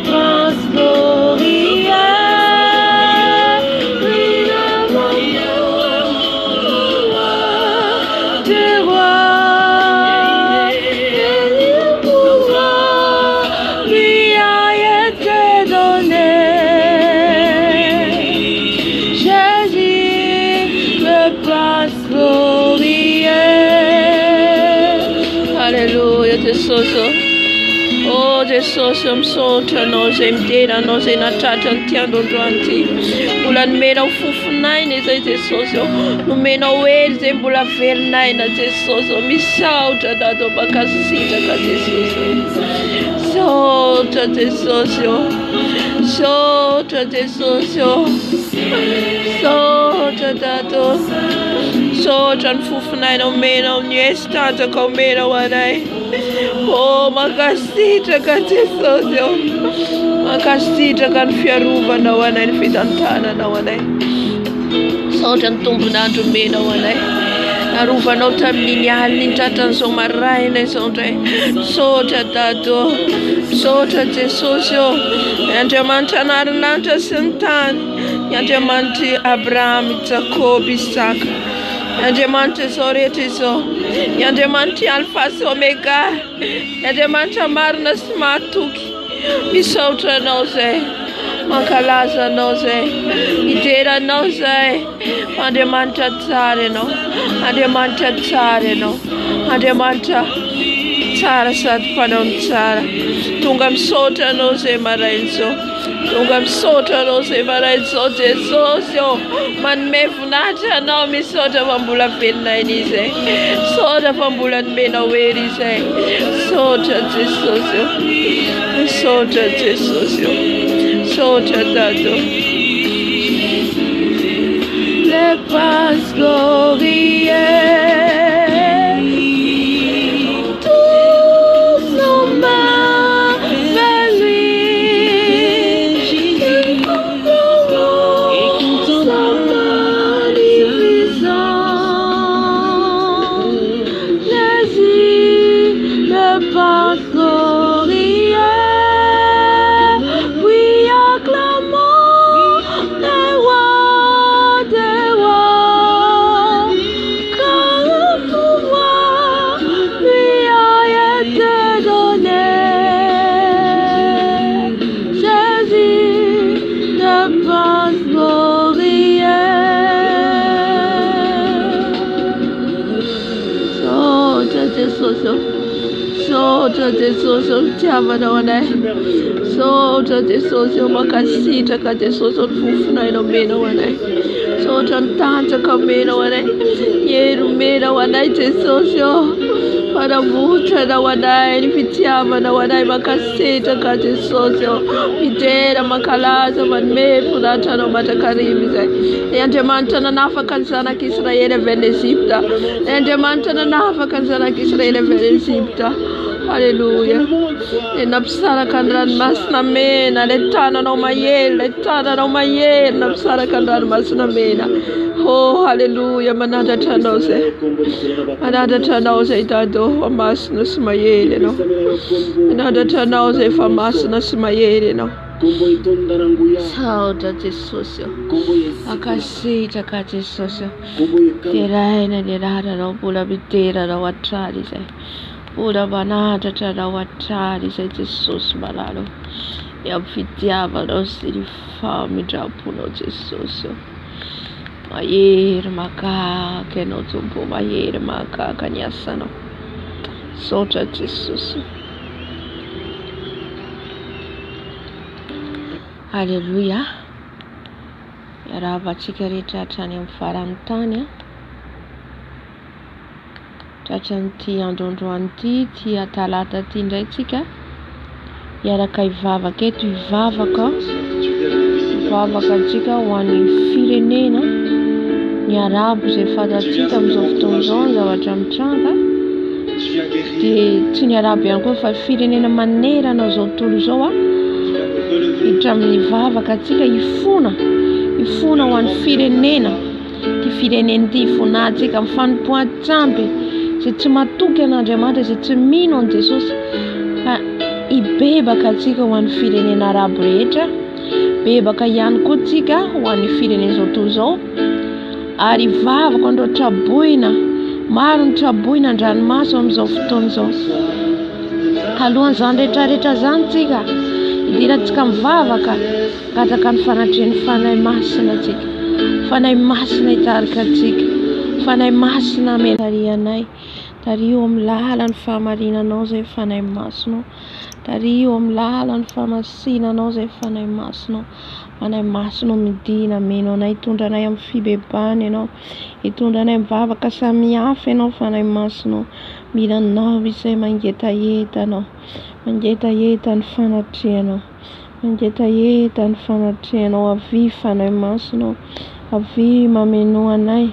prince glorieux, oui, devant le roi des rois, et le pouvoir lui a été donné. Jésus, le prince glorieux. Alléluia, Jesosy ô. Oh Jesosy ô, misaotra Anao izay midera Anao izay nahatratra an'ity andro androany ity. Mbola nomenao fofon'aina izay Jesosy ô. Nomenao hery izay mbola velon'aina Jesosy ô. Misaotra Dada ô, mankasitraka Jesosy ô. Misaotra Jesosy ô. Misaotra Jesosy ô. Misaotra Dada ô. Misaotra ny fofon'aina omenao ny hery sy tanjaka omenao anay. Oh, mankasitraka Jesosy ô. Mankasitraka ny fiarovanao anay, ny fitantananao anay. Misaotra ny tombon'andro omenao anay. Narovanao tamin'iny alina iny tratran'izao maraina izao indray. Misaotra Dada ô. Misaotra Jesosy ô. Ny Andriamanitra nary ny lanitra sy ny tany. Ny Andriamanitr'i Abrahama, i Jakoba, Isaka. Ny Andriamanitra izao rehetra izao. Ny Andriamanitr'i Alfa sy Omega. Ny Andriamanitra marina sy mahatoky. Misaotra Anao izay. Mankalaza Anao izay. Midera Anao izay. Andriamanitra tsara Ianao. Andriamanitra tsara Ianao. Andriamanitra tsara sady mpanao ny tsara. Tonga misaotra Anao izay maraina izao. Tonga misaotra Anao izay maraina izao Jesosy ô. Manome voninahitra Anao, misaotra fa mbola velona aina izy. Misaotra fa mbola nomenao hery izy. Misaotra Jesosy ô. Misaotra Jesosy ô. Misaotra Dada ô. Le prince glorieux, tous nos mains vers lui, sa magnificence. Jésus, le prince glorieux, puis acclamons le roi des rois, car le pouvoir lui a été donné. Jésus, le prince glorieux. Misaotra Jesosy ô. Misaotra Jesosy ô, fitiavanao anay. Misaotra Jesosy ô, mankasitraka Jesosy ô, ny fofon'aina omenao anay. Misaotra ny tanjaka omenao anay, ny hery omenao anay Jesosy ô. Fanavotanao anay, ny fitiavanao anay, mankasitraka Jesosy ô. Midera, mankalaza, manome voninahitra Anao mandrakariva izay. Ilay Andriamanitra nanafaka ny zanak'Israely avy any Egypta. Ilay Andriamanitra nanafaka ny zanak'Israely avy any Egypta. Alléluia. Ilay nampisaraka ny ranomasina mena, ilay tananao mahery, ilay tananao mahery nampisaraka ny ranomasina mena. Oh, alléluia, manandratra anao izay. Manandratra anao izay Dada ô, fa masina sy mahery ianao. Manandratra anao izay fa masina sy mahery ianao. Misaotra Jesosy ô. Mankasitraka Jesosy ô. Deraina ny anaranao, mbola midera anao hatrany izay. Mbola manandratra anao hatrany izay Jesosy malala ô. Ny amin'ny fitiavanao sy ny famindram-ponao Jesosy ô. Mahery mahagaga ianao Tompo, mahery mahagaga ny asanao. Misaotra Jesosy. Alléluia. Miarahaba antsika rehetra hatrany amin'ny faran'ny tany. Tratran'ity andro androany ity, ity talata ity indray tsika. Hiaraka hivavaka eto, hivavaka. Hivavaka antsika ho an'ny firenena, ny arabo izay fantatsika amin'izao fotoana izao ny zavatra mitranga. Dia tsy ny arabo ihany koa fa firenena manerana izao tontolo izao a. Hiditra amin'ny vavaka antsika hifona, hifona ho an'ny firenena. Ity firenena ity hifonantsika amin'ny fanompoan-tsampy izay tsy matoky an'Andriamanitra, izay tsy mino an'i Jesosy. Fa Hibebaka antsika ho an'ny firenena arabo rehetra, bebaka ihany koa tsika ho an'ny firenena izao tontolo izao, ary hivavaka ho an'ireo traboina, maro ny traboina an-dranomaso amin'izao fotoana izao. Alohan'izany rehetra rehetra izany tsika, hidirantsika mivavaka, hangataka ny fanatrehan'ny Fanahy Masina tsika. Fanahy Masina hitarika antsika. Fanahy Masina hameno tarihanay. Tariho amin'ny lalan'ny fahamarinanao izay Fanahy Masina ô. Tariho amin'ny lalan'ny fahamasinanao izay Fanahy Masina ô. Fanahy Masina ô midina hameno anay, hitondra anay amin'ny fibebahana Ianao. Hitondra anay amin'ny vavaka samihafa Ianao Fanahy Masina ô. Mila Anao izay mangetaheta Anao. Mangetaheta ny fanatrehanao. Mangetaheta ny fanatrehanao. Avia Fanahy Masina ô. Avia mamenoa anay.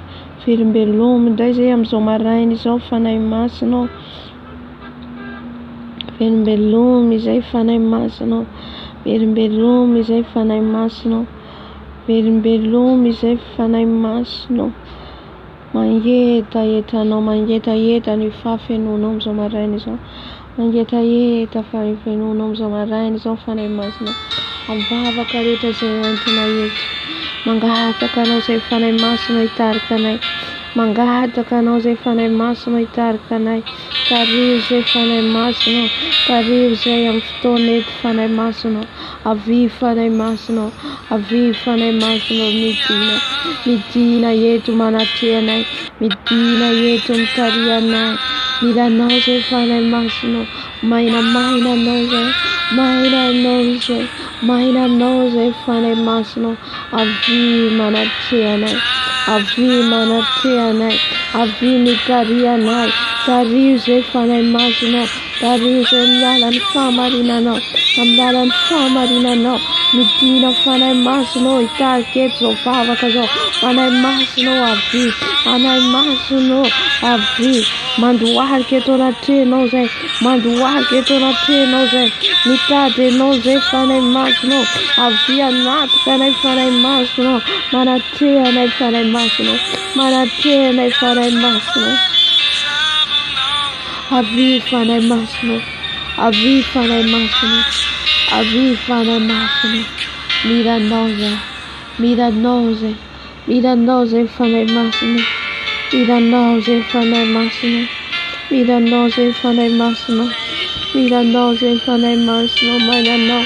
Velombelomy indray izay amin'izao maraina izao Fanahy Masina ô. Velombelomy izay Fanahy Masina ô. Velombelomy izay Fanahy Masina ô. Velombelomy izay Fanahy Masina ô. Mangetaheta Anao, mangetaheta ny fahafenoanao amin'izao maraina izao. Mangetaheta fahafenoanao amin'izao maraina izao Fanahy Masina. Amin'ny vavaka rehetra izay hoentina eto. Mangataka Anao izay Fanahy Masina hitarika anay. Mangataka Anao izay Fanahy Masina hitarika anay. Tariho izay Fanahy Masina ô. Tariho izay amin'ny fotoana eto Fanahy Masina ô. Avia Fanahy Masina ô. Avia Fanahy Masina ô. Midina. Midina eto manatreha anay. Midina eto mitariha anay. Mila Anao izay Fanahy Masina ô. Maina maina Anao izay. Maina Anao izay. Maina Anao izay Fanahy Masina ô. Avia manatreha anay. Avia manatreha anay. Avia mitariha anay. Tariho izay Fanahy Masina ô. Tariho izay amin'ny lalan'ny fahamarinanao. Amin'ny lalan'ny fahamarinanao. Midina Fanahy Masina ô hitarika eto izao vavaka izao. Fanahy Masina ô avia. Fanahy Masina ô avia. Mandohalika eto anatrehanao izay. Mandohalika eto anatrehanao izay. Mitady Anao izay Fanahy Masina ô. Avia hanatitra anay Fanahy Masina ô. Manatreha anay Fanahy Masina ô. Manatreha anay Fanahy Masina ô. Avia Fanahy Masina ô. Avia Fanahy Masina ô. Avia Fanahy Masina ô. Mila Anao izay. Mila Anao izay. Mila Anao izay Fanahy Masina. Mila Anao izay Fanahy Masina. Mila Anao izay Fanahy Masina. Mila Anao izay Fanahy Masina. Maina Anao.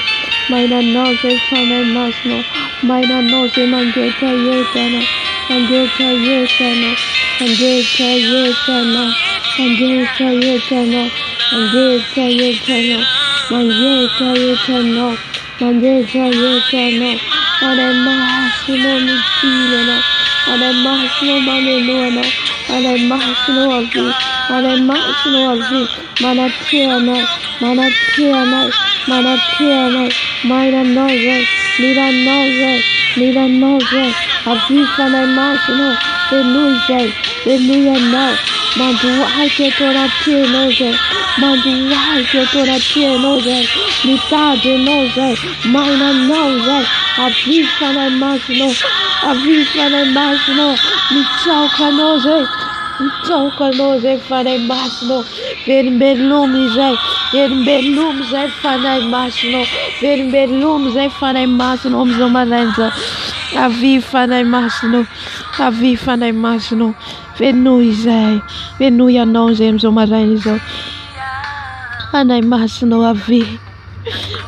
Maina Anao izay Fanahy Masina. Maina Anao izay mangetaheta Anao. Mangetaheta Anao. Mangetaheta Anao. Mangetaheta Anao. Mangetaheta Anao. Mangetaheta Anao. Mangetaheta Anao. Fanahy Masina ô mitily Anao. Fanahy Masina ô mameno Anao. Fanahy Masina ô avia. Fanahy Masina ô avia. Manatreha anay. Manatreha anay. Manatreha anay. Maina Anao izay. Mila Anao izay. Mila Anao izay. Avia Fanahy Masina ô. Henoy izay. Henoy Anao. Mandohalika eto anatrehanao izay. Mandohalika eto anatrehanao izay. Mitady Anao izay. Maina Anao izay. Avia Fanahy Masina ô. Avia Fanahy Masina ô. Mitsaoka Anao izay. Mitsaoka Anao izay Fanahy Masina ô. Velombelomy izay. Velombelomy izay Fanahy Masina ô. Velombelomy izay Fanahy Masina ô amin'izao maraina izao. Avia Fanahy Masina ô. Avia Fanahy Masina ô. Fenoy izay. Fenoy Anao izay amin'izao maraina izao. Fanahy Masina ô avia.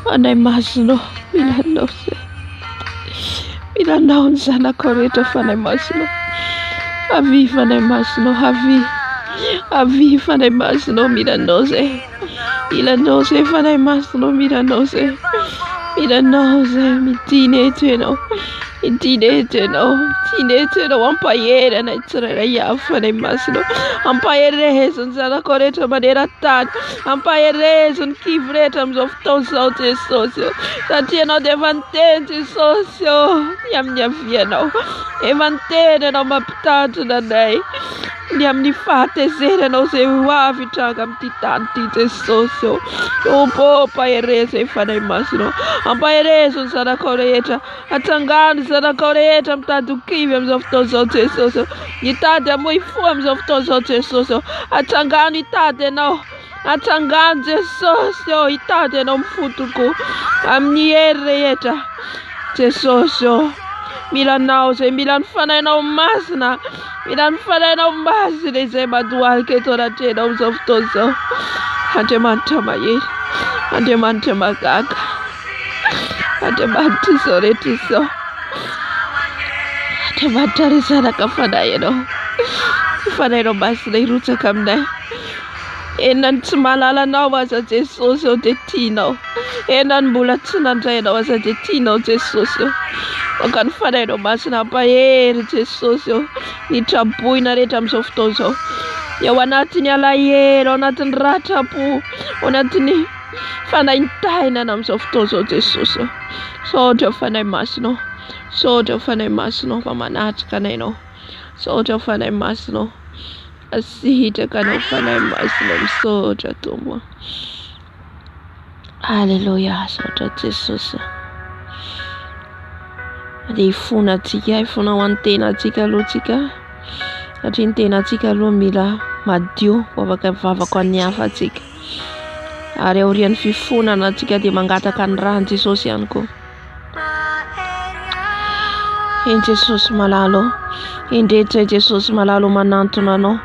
Fanahy Masina ô mila Anao izay. Mila Anao ny zanakao rehetra Fanahy Masina ô. Avia Fanahy Masina ô avia. Avia Fanahy Masina ô mila Anao izay. Mila Anao izay Fanahy Masina ô mila Anao izay. Mila Anao izay midina eto Ianao. Midina eto Ianao. Midina eto Ianao ampahery anay tsirairay avy Fanahy Masina ô. Ampaherezo ny zanakao rehetra maneran-tany. Ampaherezo ny kivy rehetra amin'izao fotoana izao Jesosy ô. Satria Ianao dia efa niteny Jesosy ô ny amin'ny havianao. Efa niteny Ianao mampitandrina anay ny amin'ny fahatezeranao izay ho avy hitranga amin'ity tany ity Jesosy ô. Tompo ô, ampaherezo e Fanahy Masina ô. Ampaherezo ny zanakao rehetra. Atsangano ny zanakao rehetra mitady ho kivy amin'izao fotoana izao Jesosy ô. Mitady hamoy fo amin'izao fotoana izao Jesosy ô. Atsangano hitady Anao. Atsangano Jesosy ô, hitady Anao amin'ny fo tokoa, amin'ny hery rehetra. Jesosy ô, mila Anao izay, mila ny Fanahinao Masina, mila ny Fanahinao Masina izay mandohalika eto anatrehanao amin'izao fotoana izao. Andriamanitra mahery, Andriamanitra mahagaga, Andriamanitra izao rehetra izao. Andriamanitra ry zanaka fanahy Ianao, ny Fanahinao Masina hirotsaka aminay. Eny na ny tsy mahalala Anao aza Jesosy ô dia tianao. Eny na ny mbola tsy nandray Anao aza dia tianao Jesosy ô. Aoka ny Fanahinao Masina hampahery Jesosy ô ny traboina rehetra amin'izao fotoana izao. Ny ao anatin'ny alahelo, ao anatin'ny ratram-po, ao anatin'ny fanaintainana amin'izao fotoana izao Jesosy ô. Misaotra Fanahy Masina ô. Misaotra Fanahy Masina ô fa manatrika anay Ianao. Misaotra Fanahy Masina ô. Asitraka anao Fanahy Masina misaotra Tompo. Aleloia, saotra Jesosy. Dia hifona antsika, hifona ho an'ny tenantsika aloha tsika. Satria ny tenantsika aloha mila madio, ho afaka mivavaka ho an'ny hafa tsika. Ary aorian'ny fifonana antsika dia mangataka ny ran'i Jesosy ihany koa. Eny Jesosy malala ô, indreto izay Jesosy malala ô manantona Anao,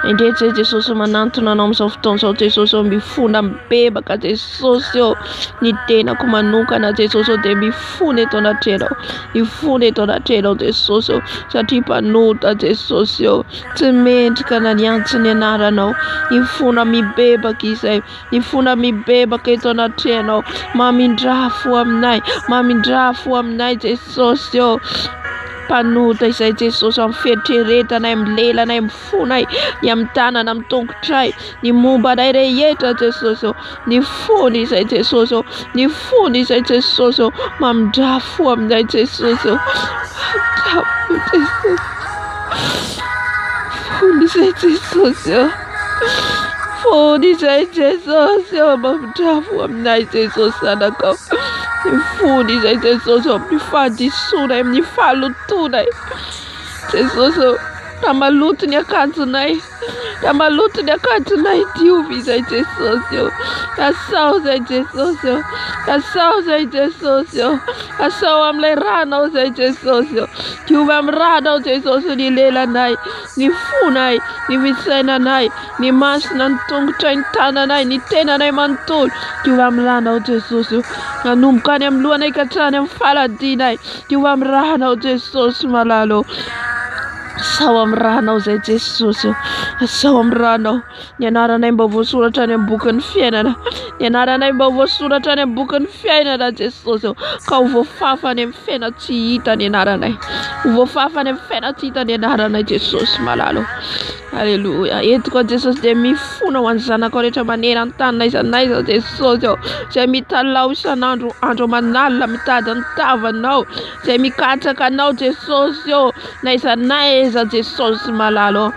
indreto izay Jesosy manantona Anao amin'izao fotoana izao Jesosy ô, mifona mibebaka Jesosy ô, ny tenako manokana Jesosy ô dia mifona eto anatrehanao, mifona eto anatrehanao Jesosy ô, satria mpanota Jesosy ô, tsy mendrika na niantso ny anaranao, mifona mibebaka izay. Mifona mibebaka eto anatrehanao. Mamindrà fo aminay. Mamindrà fo aminay Jesosy ô. Mpanota izay Jesosy amin'ny fieritreretanay, amin'ny lelanay, amin'ny fonay, ny amin'ny tanana, amin'ny tongotray, ny momba anay rehetra Jesosy ô. Ny fony izay Jesosy ô. Ny fony izay Jesosy ô. Mamindrà fo aminay Jesosy ô. Mamindrà fo Jesosy. Fony izay Jesosy ô. Fony izay Jesosy ô, mamindrafo aminay Jesosy zanakao. Fony izay Jesosy ô, amin'ny fahadisoanay, amin'ny fahalotoanay. Jesosy ô, raha maloto ny akanjonay, raha maloto ny akanjonay, diovy izay Jesosy ô. Asao izay Jesosy ô, asao izay Jesosy ô, asao amin'ilay ranao izay Jesosy ô. Diovy amin'ny ranao Jesosy ny lelanay. ny fonay, ny fisainanay, ny masona, ny tongotray, ny tananay, ny tenanay manontolo, dia ho amin'ny ranao Jesosy o. Nanomboka any amin'ny lohanay ka hatrany amin'ny faladianay, dia ho amin'ny ranao Jesosy malala o. Asao amin'ny ranao izay Jesosy o. Asao amin'ny ranao. Ny anaranay mba ho voasoratra any amin'ny bokin'ny fiainana. Ny anaranay mba ho voasoratra any amin'ny bokin'ny fiainana Jesosy ô. Ka ho voafafa any amin'ny fiaina tsy hita ny anaranay. Ho voafafa any amin'ny fiaina tsy hita ny anaranay Jesosy malala ô. Aleloia. Entiko Jesosy dia mifona ho an'ny zanakao rehetra maneran-tany na aiza na aiza Jesosy ô. Izay mitalaho isan'andro andro aman'alina mitady ny tavanao. Izay mikatsaka anao Jesosy ô. Na aiza na aiza Jesosy malala ô.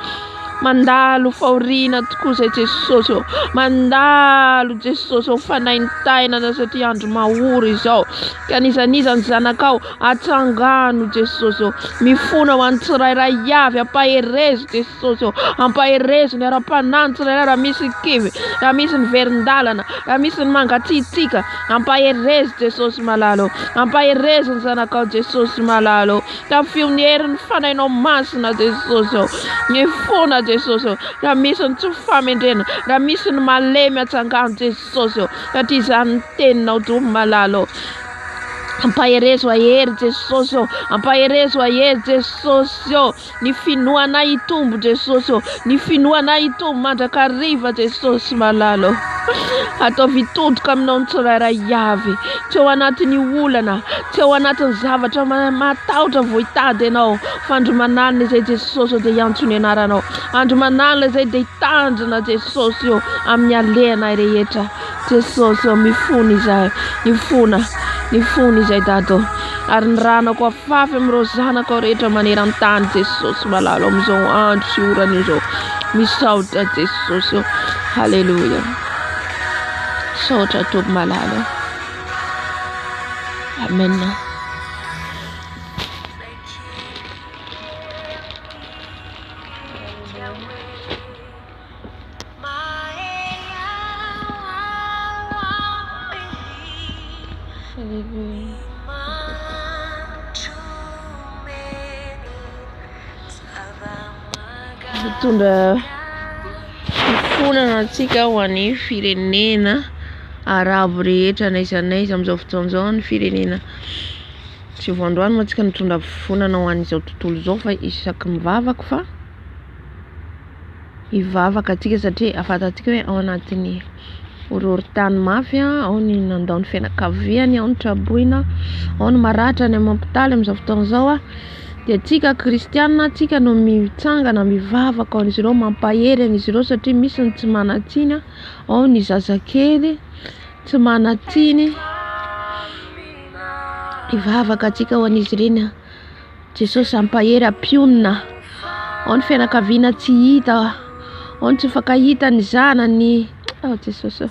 Mandalo fahoriana tokoa izay Jesosy ô. Mandalo Jesosy ô fanaintainana satria andro mahory izao. Ka n'iza n'iza ny zanakao atsangano Jesosy ô. Mifona ho an'ny tsirairay avy ampaherezo Jesosy ô. Ampaherezo ny ara-panahy ny tsirairay raha misy ny kivy, raha misy ny verin-dalana, raha misy ny mangatsiatsiaka. Ampaherezo Jesosy malala ô. Ampaherezo ny zanakao Jesosy malala ô. Tafio ny herin'ny Fanahinao Masina Jesosy ô. Mifona Jesosy ô. Raha misy ny tsy famendrena, raha misy ny malemy atsangano Jesosy ô. Satria izany ny teninao Tompo malala ô. Ampaherezo hahery Jesosy ô. Ampaherezo hahery Jesosy ô. Ny finoanay hitombo Jesosy ô. Ny finoanay hitombo mandrakariva Jesosy malala ô. Ataovy hitodika aminao ny tsirairay avy. Tsy ao anatin'ny olana, tsy ao anatin'ny zavatra mahatahotra vao hitady Ianao. Fa andro manalina izay Jesosy ô dia hiantso ny anaranao. Andro manalina izay dia hitandrina Jesosy ô amin'ny alehanay rehetra. Jesosy ô mifona izahay, mifona, mifona izay Dada ô. Ary ny ranako afafy amin'ireo zanakao rehetra maneran-tany Jesosy malala amin'izao andro sy orana izao. Misaotra Jesosy ô. Haleloia. Misaotra Tompo malala. Amen. Aleloia. Mitondra fifonana antsika ho an'ny firenena arabo rehetra n'aiza n'aiza amin'izao fotoana izao ny firenena. Tsy vao androany moa tsika nitondra fifonana ho an'izao tontolo izao fa isaky mivavaka fa hivavaka antsika satria fantatsika hoe ao anatin'ny horohorontany mafy, ao ny nandao ny fianakaviany, ao ny traboina, ao ny maratra any amin'ny hopitaly amin'izao fotoana izao. Dia antsika kristiana, antsika no mitsangana mivavaka ho an'izy ireo, mampahery an'izy ireo satria misy ny tsy manan-tsiny, ao ny zazakely tsy manan-tsiny. Hivavaka antsika ho an'izy ireny. Jesosy hampahery, hampionona. Ao ny fianakaviana tsy hita, ao ny tsy mifankahita ny zanany. Oh Jesosy ô.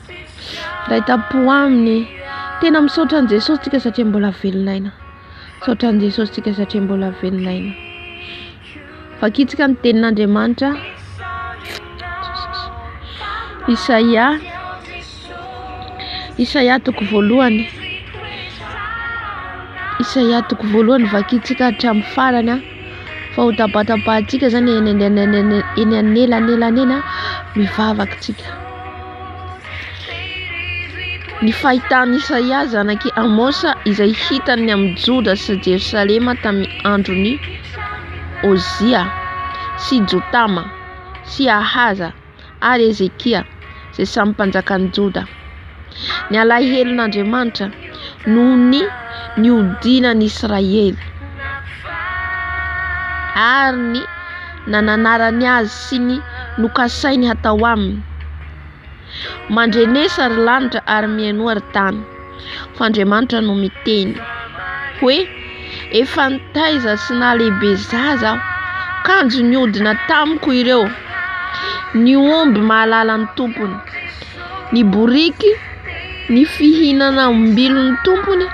Ray tam-po aminy. Tena misaotra an'i Jesosy tsika satria mbola velon'aina. Misaotra an'i Jesosy tsika satria mbola velon'aina. Vakintsika ny tenin'Andriamanitra. Isaia. Isaia toko voalohany. Isaia toko voalohany vakintsika hatramin'ny farany a. Fa ho tapatapahantsika zany eny eny anelanelany eny a, mivavaka tsika. Ny fahitan'i Isaia zanak'i Amosa izay hitany ny amin'i Joda sy Jerosalema tamin'ny andron'i Ozia sy Jotama sy Ahaza ary Hezekia, izay samy mpanjakan'i Joda. Ny alahelon'Andriamanitra noho ny nihodinan'i Israely, ary ny nananarany azy sy ny nokasainy hatao aminy. Mandrenesa ry lanitra ary mihainoa ry tany, fa Andriamanitra no miteny hoe, Efa nitaiza sy nahalehibe zaza aho, kanjo niodina tamiko ireo. Ny omby mahalala ny tompony, ny boriky ny fihinana ombilon'ny tompony,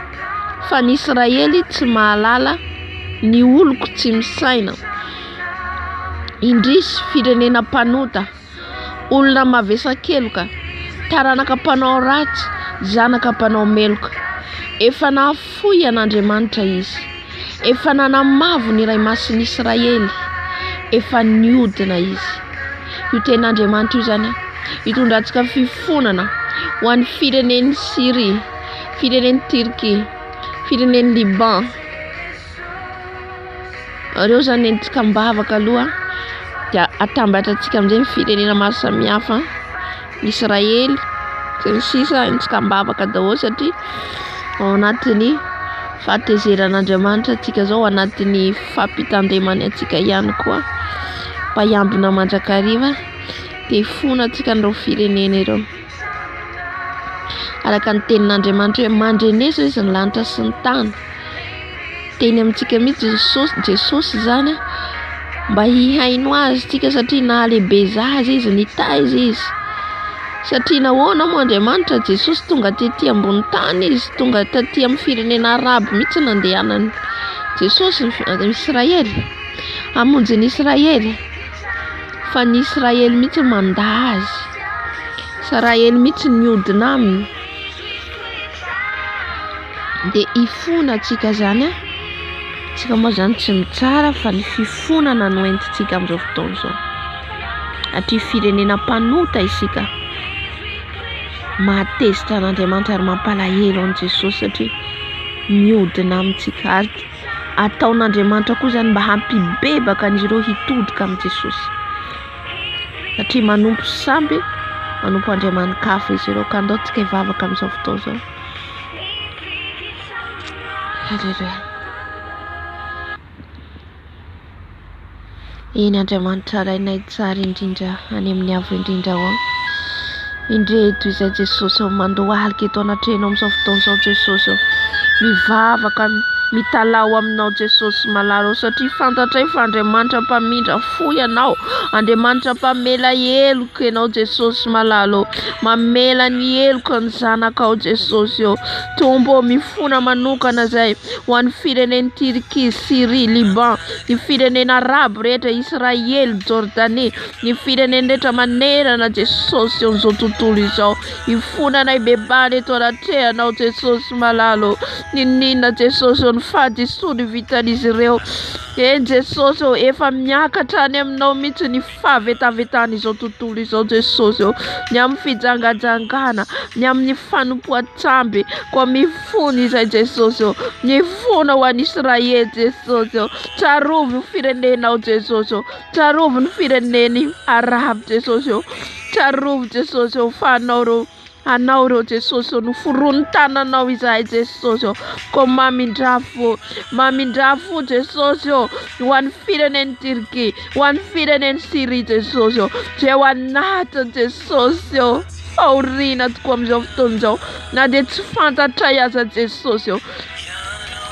fa ny Israely tsy mahalala, ny oloko tsy misaina. Indrisy, firenena mpanota! Olona mavesa-keloka, taranaka mpanao ratsy, zanaka mpanao meloka. Efa nahafoy an'Andriamanitra izy. Efa nanamavo ny Iray Masin'ny Israely. Efa niodina izy. Io tenin'Andriamanitra io izany hitondrantsika fifonana ho an'ny firenen'i Syria, firenen'i Turquie, firenen'i Liban. Ireo izany nentintsika am-bavaka aloha dia atambatra antsika amin'izay ny firenena maro samihafa, Israely sy ny sisa entintsika am-bavaka daholo satria ao anatin'ny fahatezeran'Andriamanitra antsika izao, ao anatin'ny fampitandremany antsika ihany koa mba hiambina mandrakariva dia hifona antsika an'ireo firenena ireo. Araka ny tenin'Andriamanitra hoe mandrenesa izy ny lanitra sy ny tany. Teny amintsika mihitsy Jesosy, Jesosy izany mba hihaino azy tsika satria nahalehibe zaza izy, nitaiza izy. Satria nahoana moa Andriamanitra Jesosy tonga tety ambony tany izy, tonga taty amin'ny firenena arabo mihitsy nandehanany Jesosy Israely, hamonjy ny Israely. Fa ny Israely mihitsy mandà azy. Israely mihitsy miodina aminy. Dia hifona antsika izany an. Tsika moa izany tsy mitsara fa ny fifonana no entintsika amin'izao fotoana izao. Satria firenena mpanota isika. Mahatezitra an'Andriamanitra ary mampalahelo an'i Jesosy satria miodina amintsika. Ary ataon'Andriamanitra koa izany mba hampibebaka an'izy ireo hitodika amin'i Jesosy. Satria manompo sampy, manompo andriamani-kafa izy ireo. Ka andao tsika hivavaka amin'izao fotoana izao. Haleloia. Eny Andriamanitra Rainay tsara indrindra any amin'ny avo indrindra ao. Indreto izay Jesosy ao mandohalika eto anatrehanao amin'izao fotoana izao Jesosy ao. Mivavaka. Mitalaho aminao Jesosy malala ô satria fantatray fa Andriamanitra mpamindra fo ianao, Andriamanitra mpamela heloka ianao Jesosy malala ô. Mamela ny heloka ny zanakao Jesosy ô. Tompo ô, mifona manokana zay ho an'ny firenen'i Turquie, Syrie, Liban, ny firenena arabo rehetra, Israely, Jordanie, ny firenena rehetra manerana Jesosy eo amin'izao tontolo izao. Ifonanay bebahana eto anatrehanao Jesosy malala ô. Niniana Jesosy ô ny fahadisoany vitan'izy ireo. Eny Jesosy ô, efa miakatra any aminao mihitsy ny fahavetavetan'izao tontolo izao Jesosy ô. Ny amin'ny fijangajangana, ny amin'ny fanompoan-tsamby, koa mifona izay Jesosy ô. Mifona ho an'Israely Jesosy ô. Tsarovy ny firenenao Jesosy ô. Tsarovy ny fireneny Arabo Jesosy ô. Tsarovy Jesosy ô fa anao ireo anao ireo Jesosy ô noforonin'ny tananao izahay Jesosy ô. Koa mamindrà fo, mamindrà fo Jesosy ô ho an'ny firenen'i Turquie, ho an'ny firenen'i Syrie Jesosy ô. Izay ao anatiny Jesosy ô. Fahoriana tokoa amin'izao fotoana izao na dia tsy fantatray aza Jesosy ô.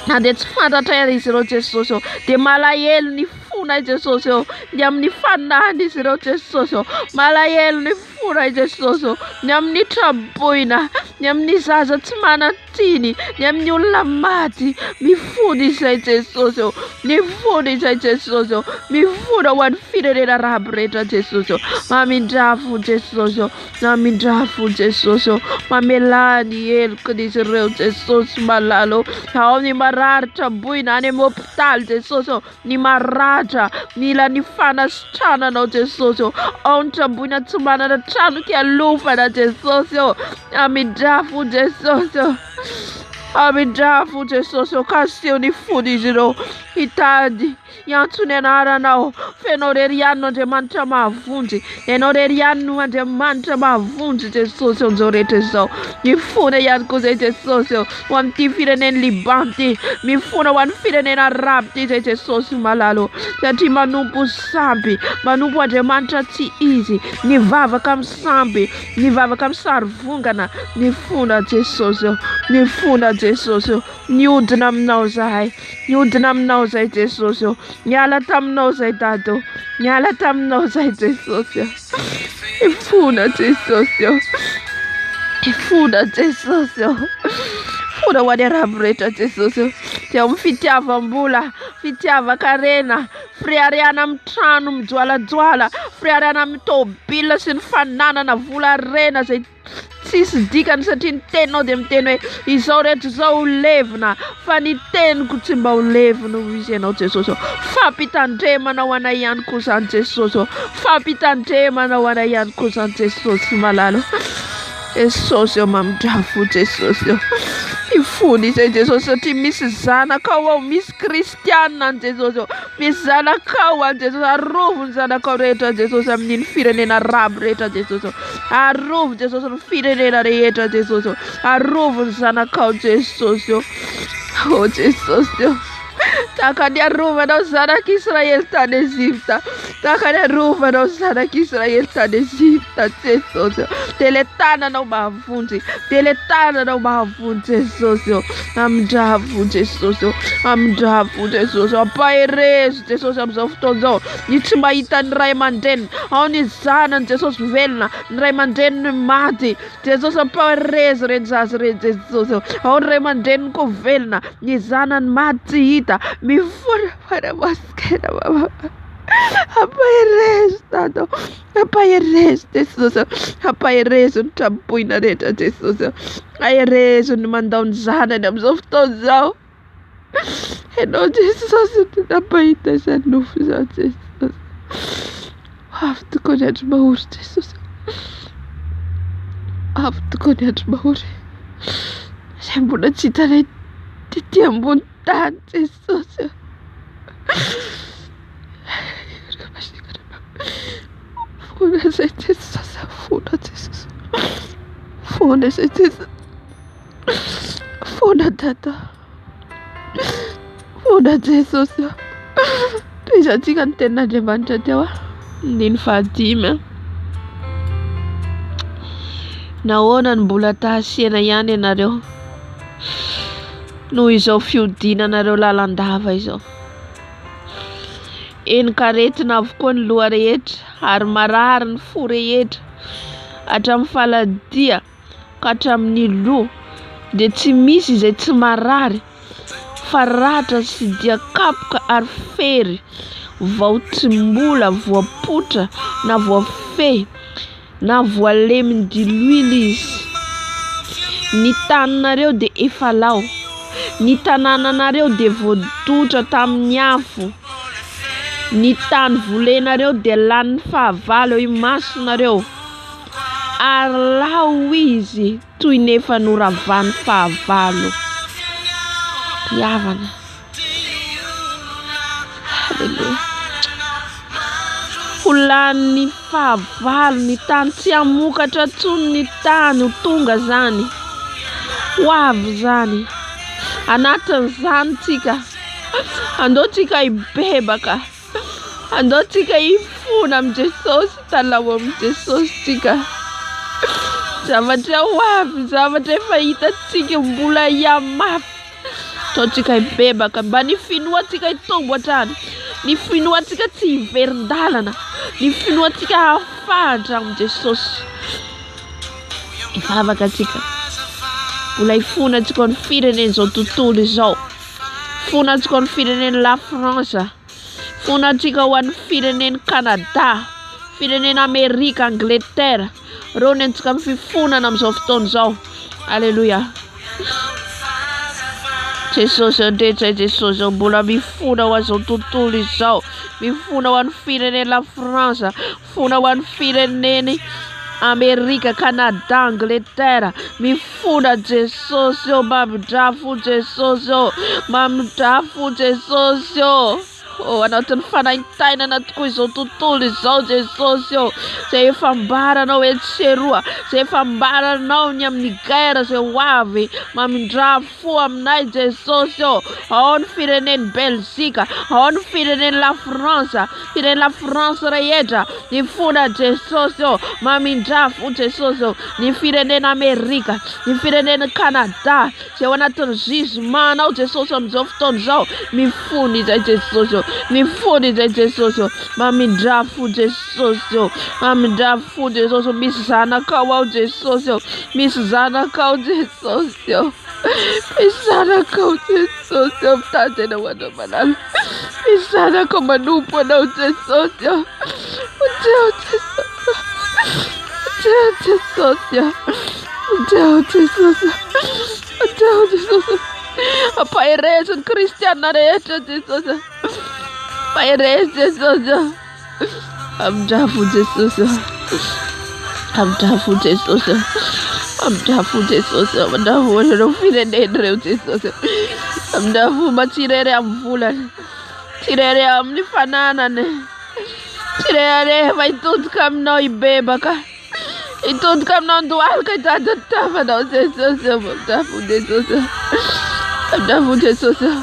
Na dia tsy fantatray aza izy ireo Jesosy ô. Dia malahelo ny fonay Jesosy ô, ny amin'ny fanahin'izy ireo Jesosy ô, malahelo ny fonay Jesosy ô, ny amin'ny traboina, ny amin'ny zaza tsy manan-tsiny, ny amin'ny olona maty, mifona izay Jesosy ô, mifona izay Jesosy ô, mifona ho an'ny firenena arabo rehetra Jesosy ô, mamindrà fo Jesosy ô, mamindrà fo Jesosy ô, mamelà ny helokin'izy ireo Jesosy malala ô, ao ny marary traboina any amin'ny hopitaly Jesosy ô, ny maratra, mila ny fanasitrananao Jesosy ô, ao ny traboina tsy manana trano kialofana Jesosy ô, amindrafo Jesosy ô, amindrafo Jesosy ô, kasiho ny fon'izy ireo hitady hiantso ny anaranao, fa Ianao irery ihany no Andriamanitra mahavonjy, Ianao irery ihany no Andriamanitra mahavonjy Jesosy ô, amin'izao rehetra izao, mifona ihany koa izay Jesosy ô. ho an'ity firenen'i Liban ity, mifona ho an'ny firenena arabo ity izay Jesosy malala ô, satria manompo sampy, manompo Andriamanitra tsy izy, nivavaka amin'ny sampy, nivavaka amin'ny sarivongana, mifona Jesosy ô, mifona Jesosy ô, niodina aminao zahay, niodina aminao zay Jesosy ô, niala taminao zay Dada ô, niala taminao zay Jesosy ô, mifona Jesosy ô. Fona Jesosy ô. Fona ho an'ny arabo rehetra Jesosy ô. Dia amin'ny fitiavam-bola, fitiavan-karena, fireharehana amin'ny trano mijoalajoala, fireharehana amin'ny tôbila sy ny fananana vola harena izay tsisy dikany satria ny teninao dia miteny hoe izao rehetra izao ho levona fa ny teniko tsy mba ho levona hoy izy ianao Jesosy ô. Fampitandremana ho anay ihany koa izany Jesosy ô. Fampitandremana ho anay ihany koa izany Jesosy malala. Jesosy ô mamindrà fo Jesosy ô. Ifony izay Jesosy satria misy zanakao ao, misy kristianina any Jesosy ô. Misy zanakao any Jesosy, arovy ny zanakao rehetra Jesosy amin'iny firenena arabo rehetra Jesosy ô. Arovy Jesosy ny firenena rehetra Jesosy ô. Arovy ny zanakao Jesosy ô. Ô Jesosy ô. Tahaka ny arovanao zanak'Israely tany Egypta. Tahaka ny arovanao zanak'Israely tany Egypta Jesosy ô. Dia ilay tananao mahavonjy. Dia ilay tananao mahavonjy Jesosy ô. Amindravo Jesosy ô. Amindravo Jesosy ô. Ampaherezo Jesosy amin'izao fotoana izao. Ny tsy mahita ny ray aman-dreniny. Ao ny zanany Jesosy velona. Ny ray aman-dreniny maty. Jesosy ampaherezo ireny zaza ireny Jesosy ô. Ao ny ray aman-dreniny koa velona. Ny zanany maty tsy hita. Mifona fara masikena mama. Ampaherezo Dada ô. Ampaherezo Jesosy ô. Ampaherezo ny traboina rehetra Jesosy ô. Aherezo ny mandao ny zanany amin'izao fotoana izao. Ianao Jesosy no nampahita izany nofy izany Jesosy. Ho avy tokoa ny andro mahory Jesosy. Ho avy tokoa ny andro mahory. Izay mbola tsy hitanay tety ambony tany Jesosy. Fona izay Jesosy, fona Jesosy. Fona izay Jesosy. Fona Dada. Fona Jesosy. Tohizantsika ny tenin'Andriamanitra teo a. Andininy fahadimy a. Nahoana no mbola tahasihana ihany ianareo? Noho izao fihodinanareo lalandava izao. Henin-karetina avokoa ny loha rehetra ary marary ny fo rehetra, hatramin'ny faladia ka hatramin'ny loha dia tsy misy izay tsy marary fa ratra sy dia kapoka ary fery vao tsy mbola voapotra na voafehy na voalemin'ny diloilo izy. Ny taninareo dia efa lao, ny tanànanareo dia voadotra tamin'ny afo, ny tany volenareo dia lanin'ny fahavalo eo imasonareo, ary lao izy toy ny efa noravan'ny fahavalo. Ry havana. Aleloia. Ho lanin'ny fahavalo ny tany, tsy hamokatra intsony ny tany, ho tonga izany, ho avy izany. Anatin'izany tsika, andao tsika hibebaka. Andao tsika hifona amin'i Jesosy, hitalaho amin'i Jesosy tsika. Zavatra ho avy, zavatra efa hitantsika mbola hihamafy. Andao tsika hibebaka mba ny finoantsika hitombo hatrany, ny finoantsika tsy hiverin-dalana, ny finoantsika hahafahatra amin'i Jesosy. Hivavaka tsika. Mbola hifona antsika ho an'ny firenen'izao tontolo izao. Fona antsika ho an'ny firenen'i La France. Fona antsika ho an'ny firenen'i Canada, firenena Amerika, Angleterre. Ireo ny antsika amin'ny fifonana amin'izao fotoana izao. Aleloia. Jesosy andretsay Jesosy ô, mbola mifona ho an'izao tontolo izao, mifona ho an'ny firenena La France, mifona ho an'ny fireneny Amerika, Canada, Angleterre, mifona Jesosy ô, mamindrà fo Jesosy ô, mamindrà fo Jesosy ô. Ao anatin'ny fanaintainana tokoa izao tontolo izao Jesosy ô, izay efa ambaranao etsy sy eroa, izay efa ambaranao ny amin'ny guerre izay ho avy, mamindrà fo aminay Jesosy ô, ao ny firenen'i Belzika, ao ny firenen'i La France, firenen'i La France rehetra, mifona Jesosy ô, mamindrà fo Jesosy ô, ny firenena Amerika, ny firenen'i Canada, izay ao anatin'ny jugement nao Jesosy amin'izao fotoana izao, mifona izay Jesosy ô, mifona izay Jesosy ô, mamindrà fo Jesosy ô, mamindrà fo Jesosy ô, misy zanakao ao Jesosy ô, misy zanakao Jesosy ô, misy zanakao Jesosy ô, mitady anao anao malala, misy zanakao manompo anao Jesosy ô, vonjeo Jesosy ô, vonjeo Jesosy ô. Vonjeo Jesosy. Vonjeo Jesosy. Ampaherezo ny kristiana rehetra Jesosy. Ampaherezo Jesosy. Amindrafo Jesosy. Amindrafo Jesosy. Amindrafo Jesosy. Amindrafo ireo firenena ireo Jesosy. Amindrafo mba tsy irery amin'ny volany. Tsy irery amin'ny fananany. Tsy irery fa hitodika aminao hibebaka. Hitodika aminao andohalika hitady ny tavanao Jesosy ô, Amindrafo Jesosy ô, Amindrafo Jesosy ô.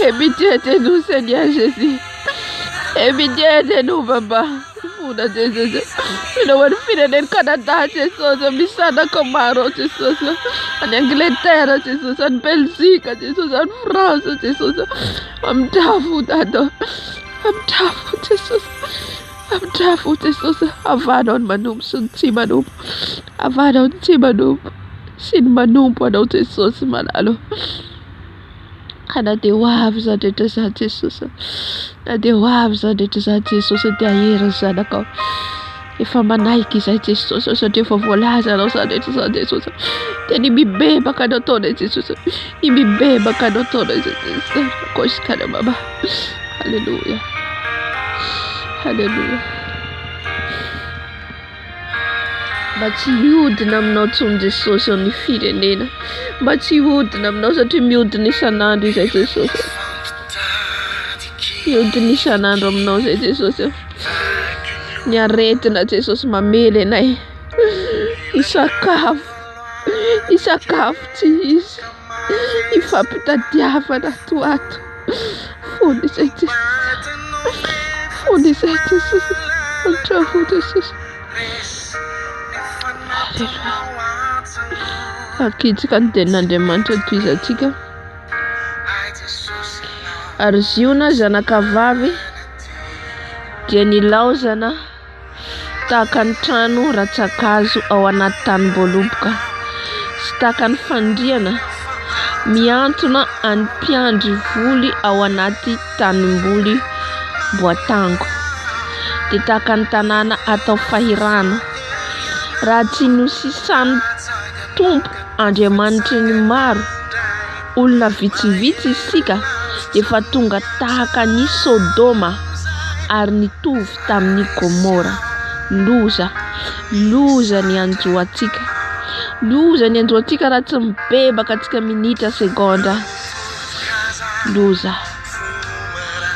Aie pitié de nous Seigneur Jésus. Aie pitié de nous Baba. Fona Jesosy ô. Mila ho an'ny firenen'i Canada Jesosy ô, misy zanaka maro ao Jesosy ô. Any Angleterre Jesosy, any Belgique Jesosy, any France Jesosy ô. Amindrafo Dada ô. Amindrafo Jesosy. Amindrafo Jesosy havanao ny manompo sy ny tsy manompo havanao ny tsy manompo sy ny manompo anao Jesosy malala ka na dia ho avy izany rehetra izany Jesosy na dia ho avy izany rehetra izany Jesosy dia hahery ny zanakao efa manaiky izay Jesosy satria efa voalazanao izany rehetra izany Jesosy dia ny mibebaka no ataonay Jesosy ny mibebaka no ataonay Jesosy kosikana mama Alléluia. Alléluia. Mba tsy hiodina aminao intsony Jesosy eo ny firenena. Mba tsy hiodina aminao satria miodina isan'andro izay Jesosy. Miodina isan'andro aminao izay Jesosy. Ny aretina Jesosy mamely anay. Ny sakafo, ny sakafo tsy hisy. Ifampitadiavana ato ho ato. Fony izay Jesosy. Fony izay Jesosy. Antravo Jesosy. Aleloia. Akitsika ny tenin'Andriamanitra tohizantsika. Ary Ziona zanakavavy dia nilaozana tahaka ny trano rantsankazo ao anaty tanim-boaloboka, sy tahaka ny fandriana mihantona an'ny mpiandry voly ao anaty tanimboly boatango, dia tahaka ny tanàna atao fahirano, raha tsy nosisan'ny Tompo Andriamanitry ny maro olona vitsivitsy isika efa tonga tahaka an'i Sodoma ary nitovy tamin'i Gomora. Loza! Loza ny hanjo antsika! Loza ny hanjo antsika raha tsy mibebaka antsika minitra segondra. Loza!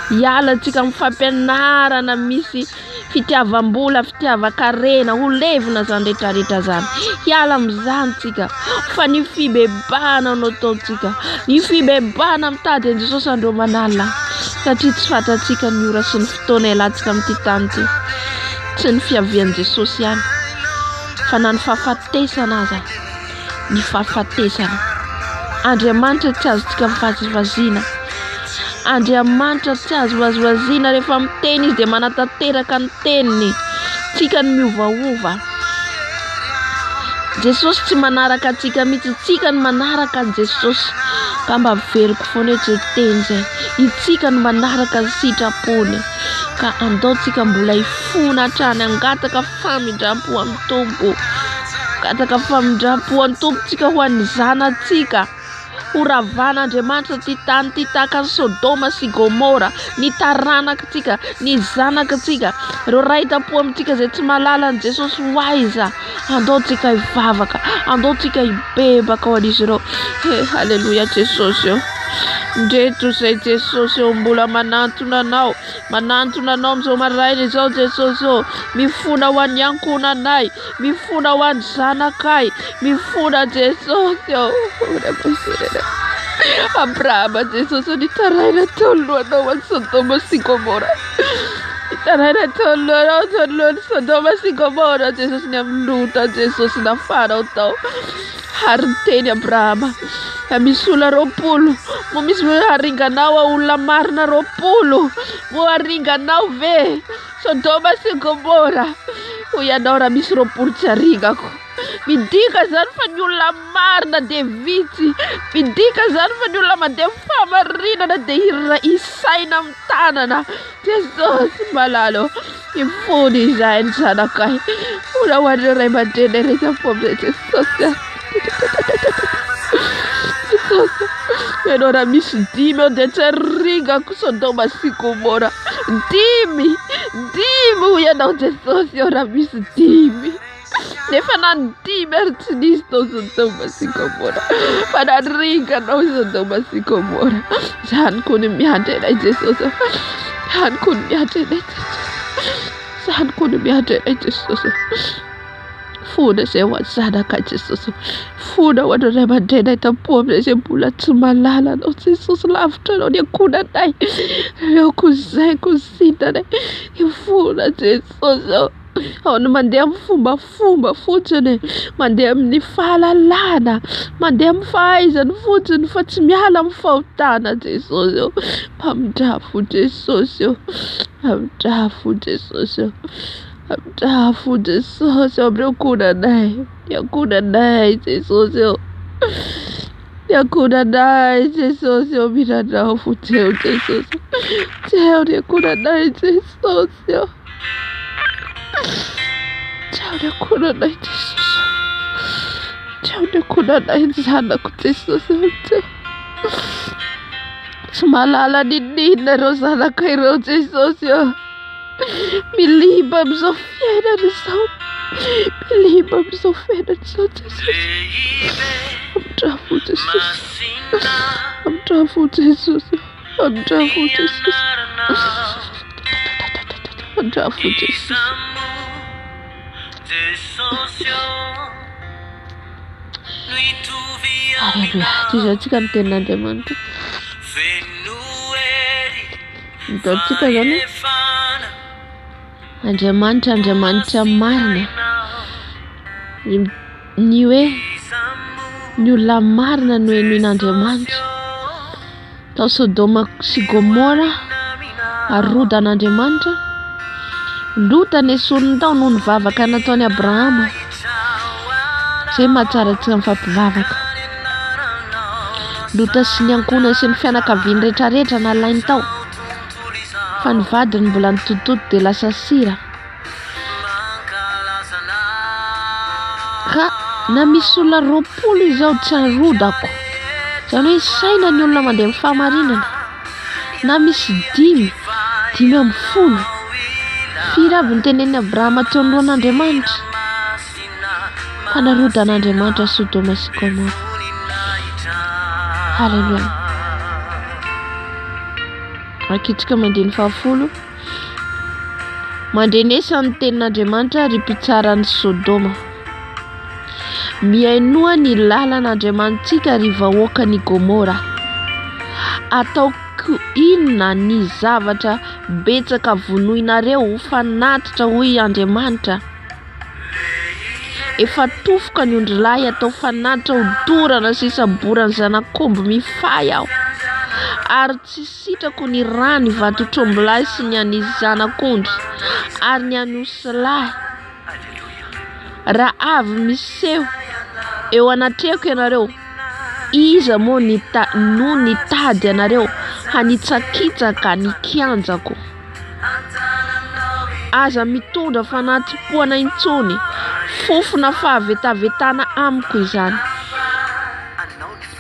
Hiala antsika amin'ny fampianarana misy Fitiavam-bola, fitiavan-karena, ho levona izany rehetra rehetra izany. Hiala amin'izany tsika. Fa ny fibebahana no ataontsika. Ny fibebahana mitady an'i Jesosy andro aman'alina. Satria tsy fantatsika ny ora sy ny fotoana hialantsika amin'ity tany ity. Tsy ny fiavian'i Jesosy ihany, fa na ny fahafatesana aza. Ny fahafatesana. Andriamanitra tsy azontsika vazivaziana. Andriamanitra tsy azo vazivaziana rehefa miteny izy dia manatanteraka ny teniny. Tsika no miovaova. Jesosy tsy manaraka antsika mihitsy, tsika no manaraka an'i Jesosy. Ka mba averiko foana eto izay teny izay. Itsika no manaraka ny sitrapony. Ka andao tsika mbola hifona hatrany hangataka famindrampo amin'ny Tompo. Hangataka famindrampo amin'ny Tompo tsika ho an'ny zanatsika. Ho ravan'Andriamanitra ity tany ity tahaka an'i Sodoma sy Gomora, ny taranakitsika, ny zanakitsika, ireo ray tampo amintsika izay tsy mahalala an'i Jesosy ho aiza. Andao tsika hivavaka, andao tsika hibebaka ho an'izy ireo. He, haleloia Jesosy ô. Ndreto izay Jesosy ô, mbola manantona anao, manantona anao amin'izao maraina izao Jesosy ô. Mifona ho an'ny ankohonanay, Mifona ho an'ny zanakay. Mifona Jesosy ô. Abrahama Jesosy ô nitaraina teo alohanao an'i Sodoma sy Gomora. Nitaraina teo alohanao teo alohan'i Sodoma sy Gomora Jesosy ny amin'ny Lota Jesosy nafanao tao. Ary niteny Abrahama, misy olona 20, moa misy hoe haringanao aho olona marina 20, moa haringanao ve? Sodoma sy Gomora, hoy ianao raha misy 20 tsy haringako. Midika izany fa ny olona marina dia vitsy. Midika izany fa ny olona mandeha amin'ny fahamarinana dia isaina amin'ny tanana. Jesosy malala ô, mifona izahay ny zanakay. Mbola ho an'ireo ray aman-dreny rehetra amin'izay Jesosy a. Jesosy, ianao raha misy dimy eo dia tsy haringako Sodoma sy Gomora. Dimy, dimy hoy ianao Jesosy eo raha misy dimy. Nefa na ny dimy ary tsy nisy tao Sodoma sy Gomora. Fa naringanao Sodoma sy Gomora. Izany koa ny miandry anay Jesosy. Izany koa ny miandry anay Jesosy. Izany koa ny miandry anay Jesosy. Fona izay ho an'ny zanaka Jesosy. Fona ho an'ny ray aman-drenay tampo amin'izay izay mbola tsy mahalala anao Jesosy lavitra anao ny ankohonanay. Ireo cousin cousinanay. Fona Jesosy ô. Ao ny mandeha amin'ny fombafomba fotsiny, mandeha amin'ny fahalalana, mandeha amin'ny fahaizana fotsiny fa tsy miala amin'ny fahotana Jesosy ô. Mpamindrafo Jesosy ô. Mpamindrafo Jesosy ô. Amindrafo Jesosy ô amin'ireo ankohonanay, ny ankohonanay Jesosy ô. Ny ankohonanay Jesosy ô, mila Anao vonjeo Jesosy. Vonjeo ny ankohonanay Jesosy ô. Vonjeo ny ankohonanay Jesosy. Vonjeo ny ankohonanay ny zanako Jesosy ô. Vonjeo. Tsy mahalala n'inon'inona ireo zanaka ireo Jesosy ô. Miliba amin'izao fiainana izao. Miliba amin'izao fiainana izao Jesosy. Amindrafo Jesosy. Amindrafo Jesosy. Amindrafo Jesosy. Amindrafo Jesosy. Aleloia. Toy izao tsika ny tenin'Andriamanitra. Hitantsika izany Andriamanitra, Andriamanitra marina. Ny hoe ny olona marina no henoin'Andriamanitra. Tao Sodoma sy Gomora ary rodan'Andriamanitra. Lota nesoriny tao noho ny vavaka nataon'i Abrahama. Izay mahatsara antsika mifampivavaka. Lota sy ny ankohonany sy ny fianakaviany rehetrarehetra nalainy tao. Fa ny vadiny mbola nitototo dia lasa sira. Ka na misy olona 20 izao tsy harodako. Izany hoe saina ny olona mandeha amin'ny fahamarinana. Na misy dimy, 15. Firy avy ny tenenin'i Abrahama teo anoloan'Andriamanitra? Fa narodan'Andriamanitra Sodoma sy Gomora. Haleloia. Akitsika mandiny fahafolo. Mandrenesa ny tenin'Andriamanitra, ry mpitsaran'i Sodoma. Mihainoa ny lalan'Andriamanitsika, ry vahoakan'i Gomora. Ataoko inona ny zavatra betsaka vonoinareo ho fanatitra, hoy Andriamanitra? Efa tofoka ny ondrilahy atao fanatitra hodorana sy isaboran'ny zanak'omby mifahy aho, ary tsy sitrako ny ràn'ny vatotr'ombilahy sy ny an'ny zanak'ondry ary ny an'ny osilahy. Raha avy miseho eo anatrehako ianareo, iza moa no nitady anareo hanitsakitsaka ny kianjako? Aza mitondra fanatsim-poana intsony, fofona fahavetavetana amiko izany.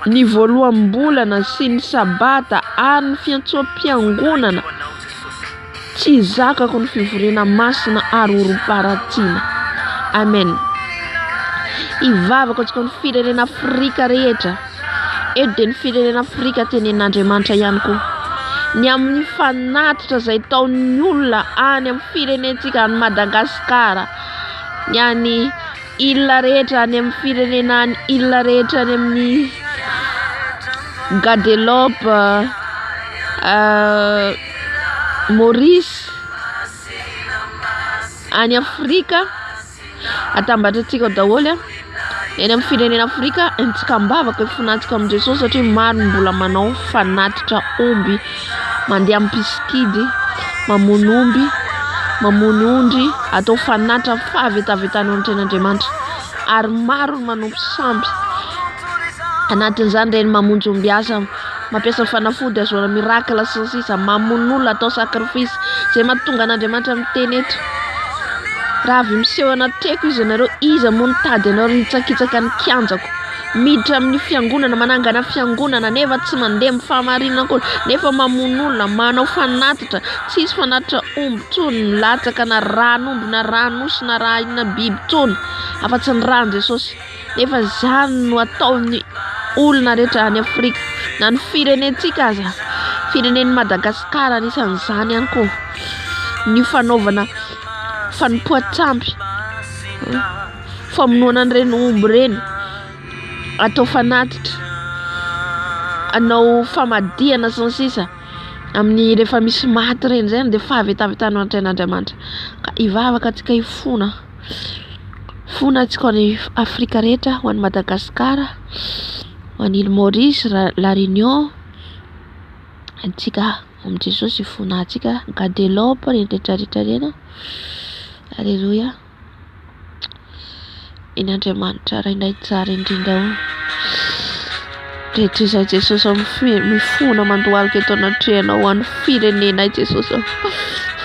Ny voaloham-bolana sy ny sabata ary ny fiantsoam-piangonana, tsy zakako ny fivoriana masina ary orim-paharatsiana. Amen. Hivavaka antsika ny firenena Afrika rehetra. Eto dia ny firenena Afrika tenenin'Andriamanitra ihany koa. Ny amin'ny fanatitra izay taon'ny olona any amin'ny firenentsika any Madagasikara, ny any île rehetra, any amin'ny firenena any île rehetra, any amin'ny Guadeloupe, Maurice, any Afrika. Atambatra antsika ao daholo a. Eny amin'ny firenena Afrika, entintsika am-bavaka ifonantsika amin'i Jesosy satria maro ny mbola manao fanatitra omby, mandeha amin'ny mpisikidy, mamono omby, mamono ondry, atao fanatitra fahavetavetana eo anatrehan'Andriamanitra. Ary maro ny manompo sampy. Anatin'izany ireny mamonjy ombiasa, mampiasa fanafody ahazoana miracle sy ny sisa, mamono olona atao sacrifice. Izay mahatonga an'Andriamanitra miteny eto. Raha avy miseho anatreko izy ianareo, iza moa nitady anareo hitsakitsaka ny kianjako? Miditra amin'ny fiangonana, manangana fiangonana, nefa tsy mandeha amin'ny fahamarinana akory, nefa mamono olona, manao fanatitra, tsy hisy fanatitra omby intsony, milatsaka na ràn'omby na ràn'osy na rà inona biby intsony, afa-tsy ny ràn'i Jesosy. Nefa izany no ataon'ny olona rehetra any Afrika, na ny firenentsika aza, firenen'i Madagasikara anisan'izany ihany koa, ny fanaovana fanompoan-tsampy, famonoana an'ireny omby ireny, atao fanatitra, hanao famadihana sy ny sisa amin'ny rehefa misy maty ireny izany dia fahavetavetana eo anatrehan'Andriamanitra, ka hivavaka antsika hifona. Fona antsika ho an'i Afrika rehetra, ho an'i Madagasikara, ho an'i Île Maurice, La Réunion, antsika amin'i Jesosy hifona antsika, Guadeloupe, ireny rehetra rehetra ireny. Aleloia. Eny Andriamanitra Rainay tsara indrindra o. Rehetra izay Jesosy ô, mifona mandohalika eto anatrehanao ho an'ny firenenay Jesosy ô.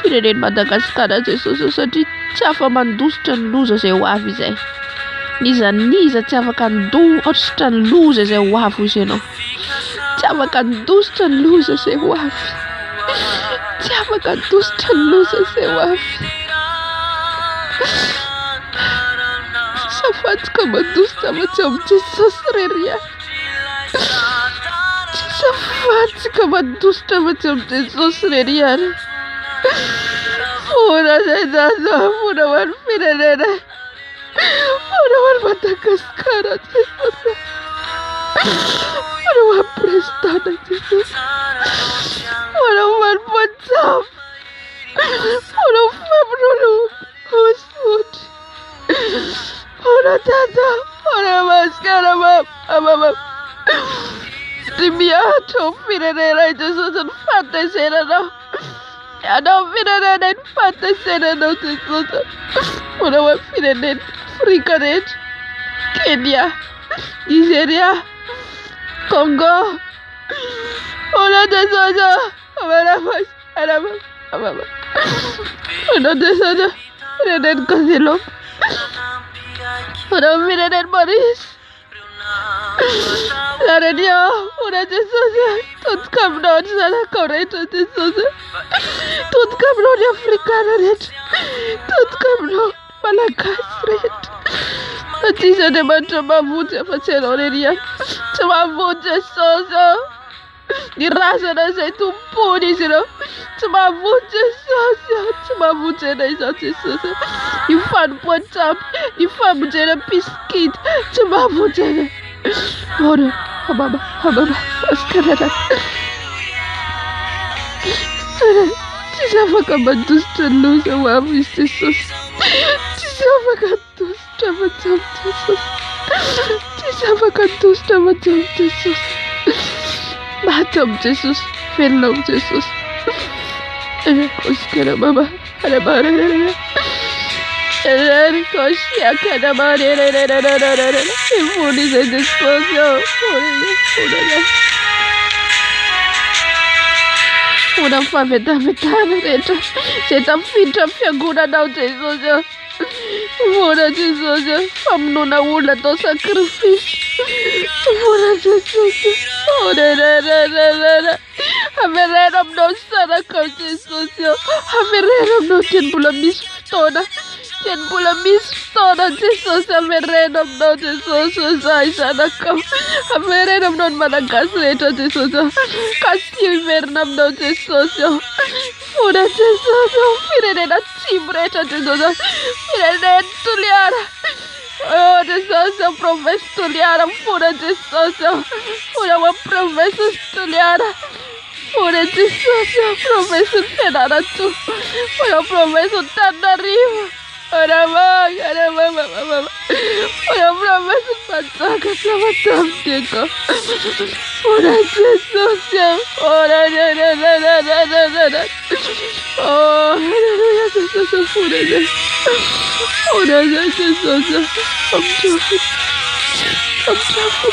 Firenen'i Madagasikara Jesosy ô, satria tsy afa-mandositra ny loza izay ho avy izay. N'iza n'iza tsy afaka handositra ny loza izay ho avy hoy ianao. Tsy afaka handositra ny loza izay ho avy. Tsy afaka handositra ny loza izay ho avy. Tsy afatsika mandositra afa-tsy amin'i Jesosy irery ihany. Tsy afatsika mandositra afa-tsy amin'i Jesosy irery ihany. Fona izay dada, fona ho an'ny firenena. Fona ho an'i Madagasikara Jesosy. Fona ho an'ny président Jesosy. Fona ho an'ny mpitsabo. Fona ho famonoana osy. Fona dada, fona Madagasikara mama. Satria mihatra ao firenenay Jesosy ny fahatezeranao. Miala ao firenenay ny fahatezeranao Jesosy. Mbola ho an'ny firenena Afrika rehetra. Kenya, Nigeria, Congo. Mbola Jesosy. Mbola Jesosy. Firenen'i Guadeloupe. Mbola firenen'i Maurice. La Réunion, Mbola Jesosy. Todika aminao ny zanakao rehetra Jesosy. Todika aminao ny Afrikana rehetra. Todika aminao ny Malagasy rehetra. Fa tsisy Andriamanitra mahavonjy afa-tsy Ianao irery ihany. Tsy mahavonjy Jesosy ô. Ny razana izay tompoiny izy ireo. Tsy mahavonjy Jesosy ô. Tsy mahavonjy anay izao Jesosy. Ny fanompoan-tsampy, ny famonjena mpisikina, tsy mahavonjy anay. Ora, ababa, ababa, askarara. Tsisy afaka mandositra ny loza ho avy izy Jesosy. Tsisy afaka handositra afa-tsy amin'i Jesosy. Tsisy afaka handositra afa-tsy amin'i Jesosy. Maty amin'i Jesosy, velona amin'i Jesosy. Baba, Mbola ny fahavetavetana rehetra izay tafiditra amin'ny fiangonanao Jesosy ô. Mbola Jesosy ô, famonoana olona atao sacrifice. Mbola Jesosy ô. Avereno aminao ny zanakao Jesosy ô. Avereno aminao dieny mbola misy fotoana. Dieny mbola misy fotoana Jesosy. Avereno aminao Jesosy ô zahay zanakao. Avereno aminao ny Malagasy rehetra Jesosy ô. Kasio hiverina aminao Jesosy ô. Fona Jesosy ô. Firenena atsimo rehetra Jesosy ô. Firenena Toliara. Oh Jesosy ô, province Toliara, mifona Jesosy ô, mifona ho an'ny province Toliara, mifona Jesosy ô, province Fianarantsoa, mifona ho province Antananarivo, mifona ho province Mahajanga sy Tamatave Diego, mifona Jesosy ô, oh Oh, haleluya Jesosy, mifona Mifona Jesosy, amindrafo, amindrafo,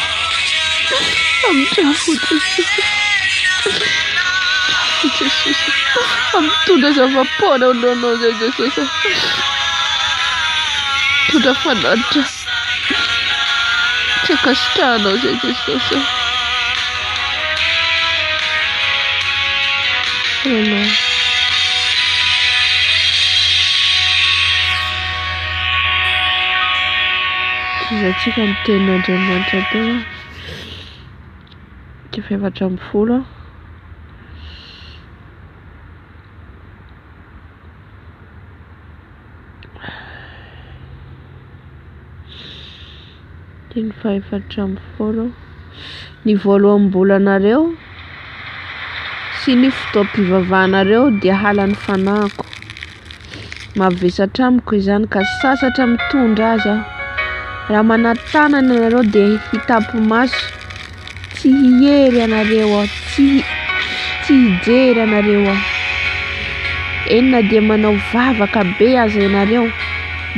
amindrafo Jesosy, amindrafo Jesosy, mitondra zava-poana ao alohanao izay Jesosy, mitondra fanatitra tsy ankasitrahanao izay Jesosy. Amen. Tohizantsika ny tenin'Andriamanitra teo a. Toko 14. Andininy faha-14. Ny voaloham-bolanareo sy ny fotoam-pivavahanareo dia halan'ny fanahiko. Mavesatra amiko izany ka sasatra mitondra azy aho. Raha manatanana ianareo dia hitapo-maso, tsy hiery anareo aho, tsy tsy hijery anareo aho. Eny na dia manao vavaka be aza ianareo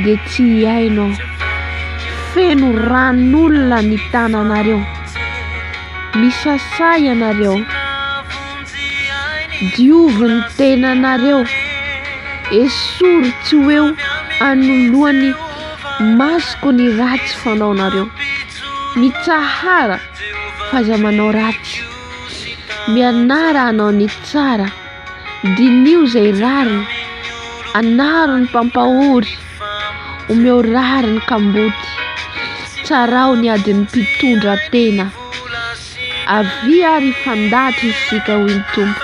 dia tsy hihaino aho. Feno ran'olona ny tananareo. Misasà ianareo. Diovy ny tenanareo. Esory tsy ho eo anoloan'ny masoko ny ratsy fanaonareo. Mitsahara fa aza manao ratsy. Mianara hanao ny tsara. Diniho izay rariny. Anaro ny mpampahory. Omeo rariny kamboty. Tsarao ny adin'ny mpitondra tena. Avia ary hifandahatra isika, hoy ny Tompo.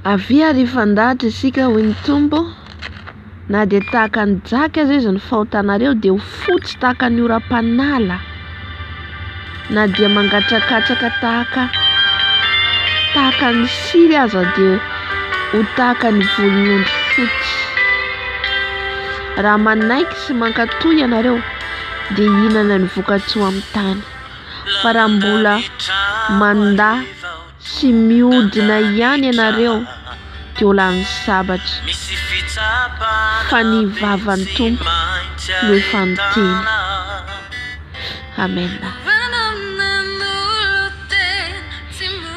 Avia ary hifandahatra isika, hoy ny Tompo. Na dia tahaka ny jaky aza izy ny fahotanareo dia ho fotsy tahaka ny oram-panala. Na dia mangatsakatsaka tahaka tahaka ny sily aza dia ho tahaka ny volon'ondry. fotsy. Raha manaiky sy mankatò ianareo, dia hihinana ny vokatsoa amin'ny tany. Fa raha mbola mandà sy miodina ihany ianareo, dia ho lany sabatra. Fa ny vavan'ny Tompo no efa niteny. Amena.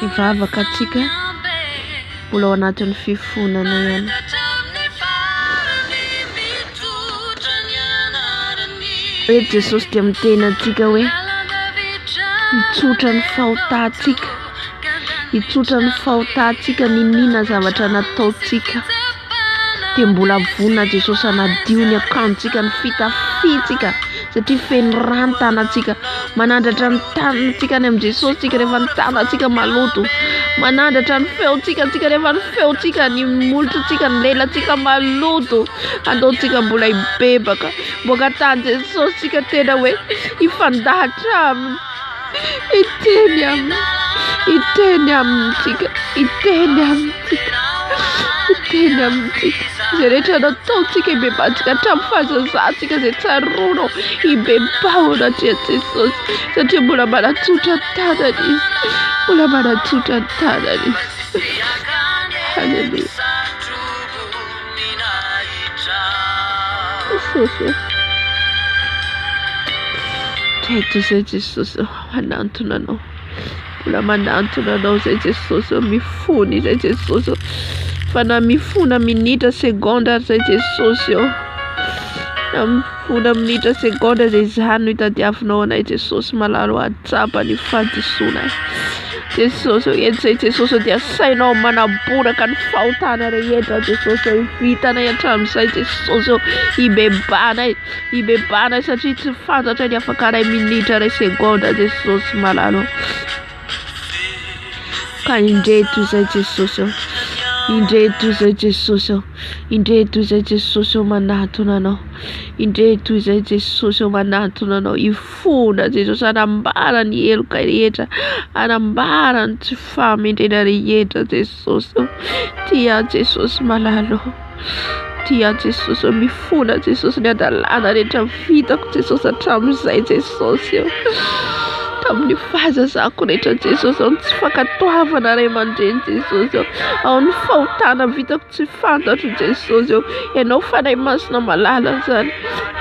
Hivavaka antsika mbola ao anatin'ny fifonana ihany. Eto Jesosy dia miteny antsika hoe hitsotra ny fahotantsika, hitsotra ny fahotantsika niniana zavatra nataontsika. Dia mbola vonona Jesosy hanadio ny akanjontsika, ny fitafiantsika. satria feno rà ny tanantsika. Manandratra ny tanantsika any amin'i Jesosy tsika rehefa ny tanantsika maloto. Manandratra ny feontsika tsika rehefa ny feontsika, ny molotritsika, ny lelantsika maloto. Andao tsika mbola hibebaka. Mboka tany Jesosy tsika tena hoe hifandahatra aminy. Hiteny aminy, hiteny aminy tsika, hiteny aminy tsika, hiteny aminy tsika. Izay rehetra nataontsika hibebahantsika hatramin'ny fahazazantsika izay tsaroanao, hibebaho anatrehan'i Jesosy satria mbola manatsotra ny tanany Izy, mbola manatsotra ny tanany Izy. Haleloia. Jesosy ô. Taitra izay Jesosy ô, manantona anao. Mbola manantona anao izay Jesosy ô, mifona izay Jesosy ô. Fa na mifona minitra segondra ary izay Jesosy ô. Na mifona minitra segondra izay izany no itadiavinao anay Jesosy malala ô, hahatsapa ny fahadisoanay. Jesosy ô, eto izay Jesosy ô dia asainao manaboraka ny fahotana rehetra Jesosy ô, vitanay hatramin'izay Jesosy ô, hibebahanay, hibebahanay satria tsy fantatray ny afaka iray minitra, iray segondra Jesosy malala ô. Ka indreto izay Jesosy ô, indreto izay Jesosy ô, indreto izay Jesosy ô manatona anao, indreto izay Jesosy ô manatona anao, Fona Jesosy hanambara ny heloka rehetra, hanambara ny tsy fahamendrena rehetra Jesosy ô. Tia Jesosy malala ô. Tia Jesosy ô, mifona Jesosy ny hadalana rehetra vitako Jesosy hatramin'izay Jesosy ô. Tamin'ny fahazazako rehetra Jesosy ô, ny tsy fankatoavana ray aman-dreny Jesosy ô. Ao ny fahotana vitako tsy fantatro Jesosy ô. Ianao Fanahy Masina malala izany.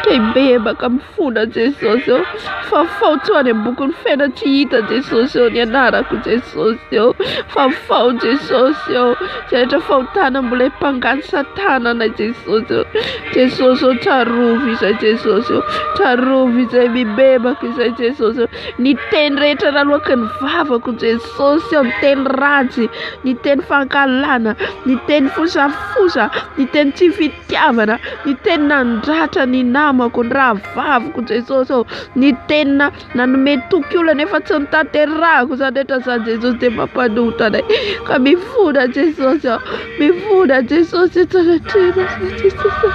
Ka hibebaka mifona Jesosy ô. Fafao tsy ho any am-bokin'ny fiainana tsy hita Jesosy ô ny anarako Jesosy ô. Fafao Jesosy ô. Izay rehetra fahotana mbola himpangany satana anay Jesosy ô. Jesosy ô tsarovy izay Jesosy ô. Tsarovy izay mibebaka izay Jesosy ô. Ny teny rehetra naloaky ny vavako Jesosy ô, ny teny ratsy, ny teny fankahalana, ny teny fosafosa, ny teny tsy fitiavana, ny teny nandratra ny namako, ny rahavaviko Jesosy ô, ny teny nanome toky olona nefa tsy notanterahako, izany rehetra izany Jesosy dia mampanota anay, ka mifona Jesosy ô, mifona Jesosy eto anatrehanao Jesosy ô,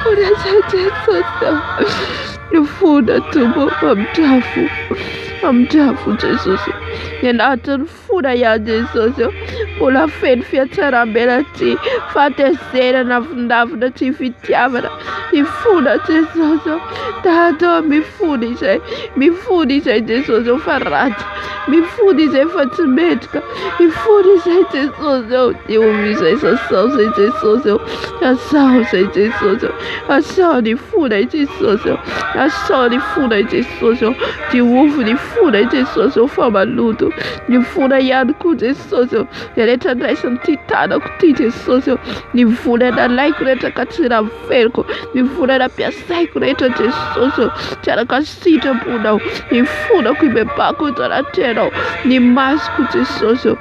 mifona Jesosy ô. Ny fona Tompo amindrafo amindrafo Jesosy ny anatin'ny fona ihany Jesosy ô mbola feno fihatsaram-belatsihy fahatezerana avonavona tsy fitiavana ny fona Jesosy ô Dada ô mifona izay mifona izay Jesosy ô fa ratsy mifona izay fa tsy mendrika mifona izay Jesosy ô diovy izay sasao izay Jesosy ô sasao izay Jesosy ô Asao ny fonay Jesosy ô, asao ny fonay Jesosy ô, diovy ny fonay Jesosy ô fa maloto ny vola ihany koa Jesosy ô, izay rehetra andraisan'ity tanako ity Jesosy ô, ny vola nalaiko rehetra ka tsy naveriko, ny vola nampiasaiko rehetra Jesosy ô, tsy araka ny sitraponao, ny fonako ibebako eto anatrehanao, ny masoko Jesosy ô.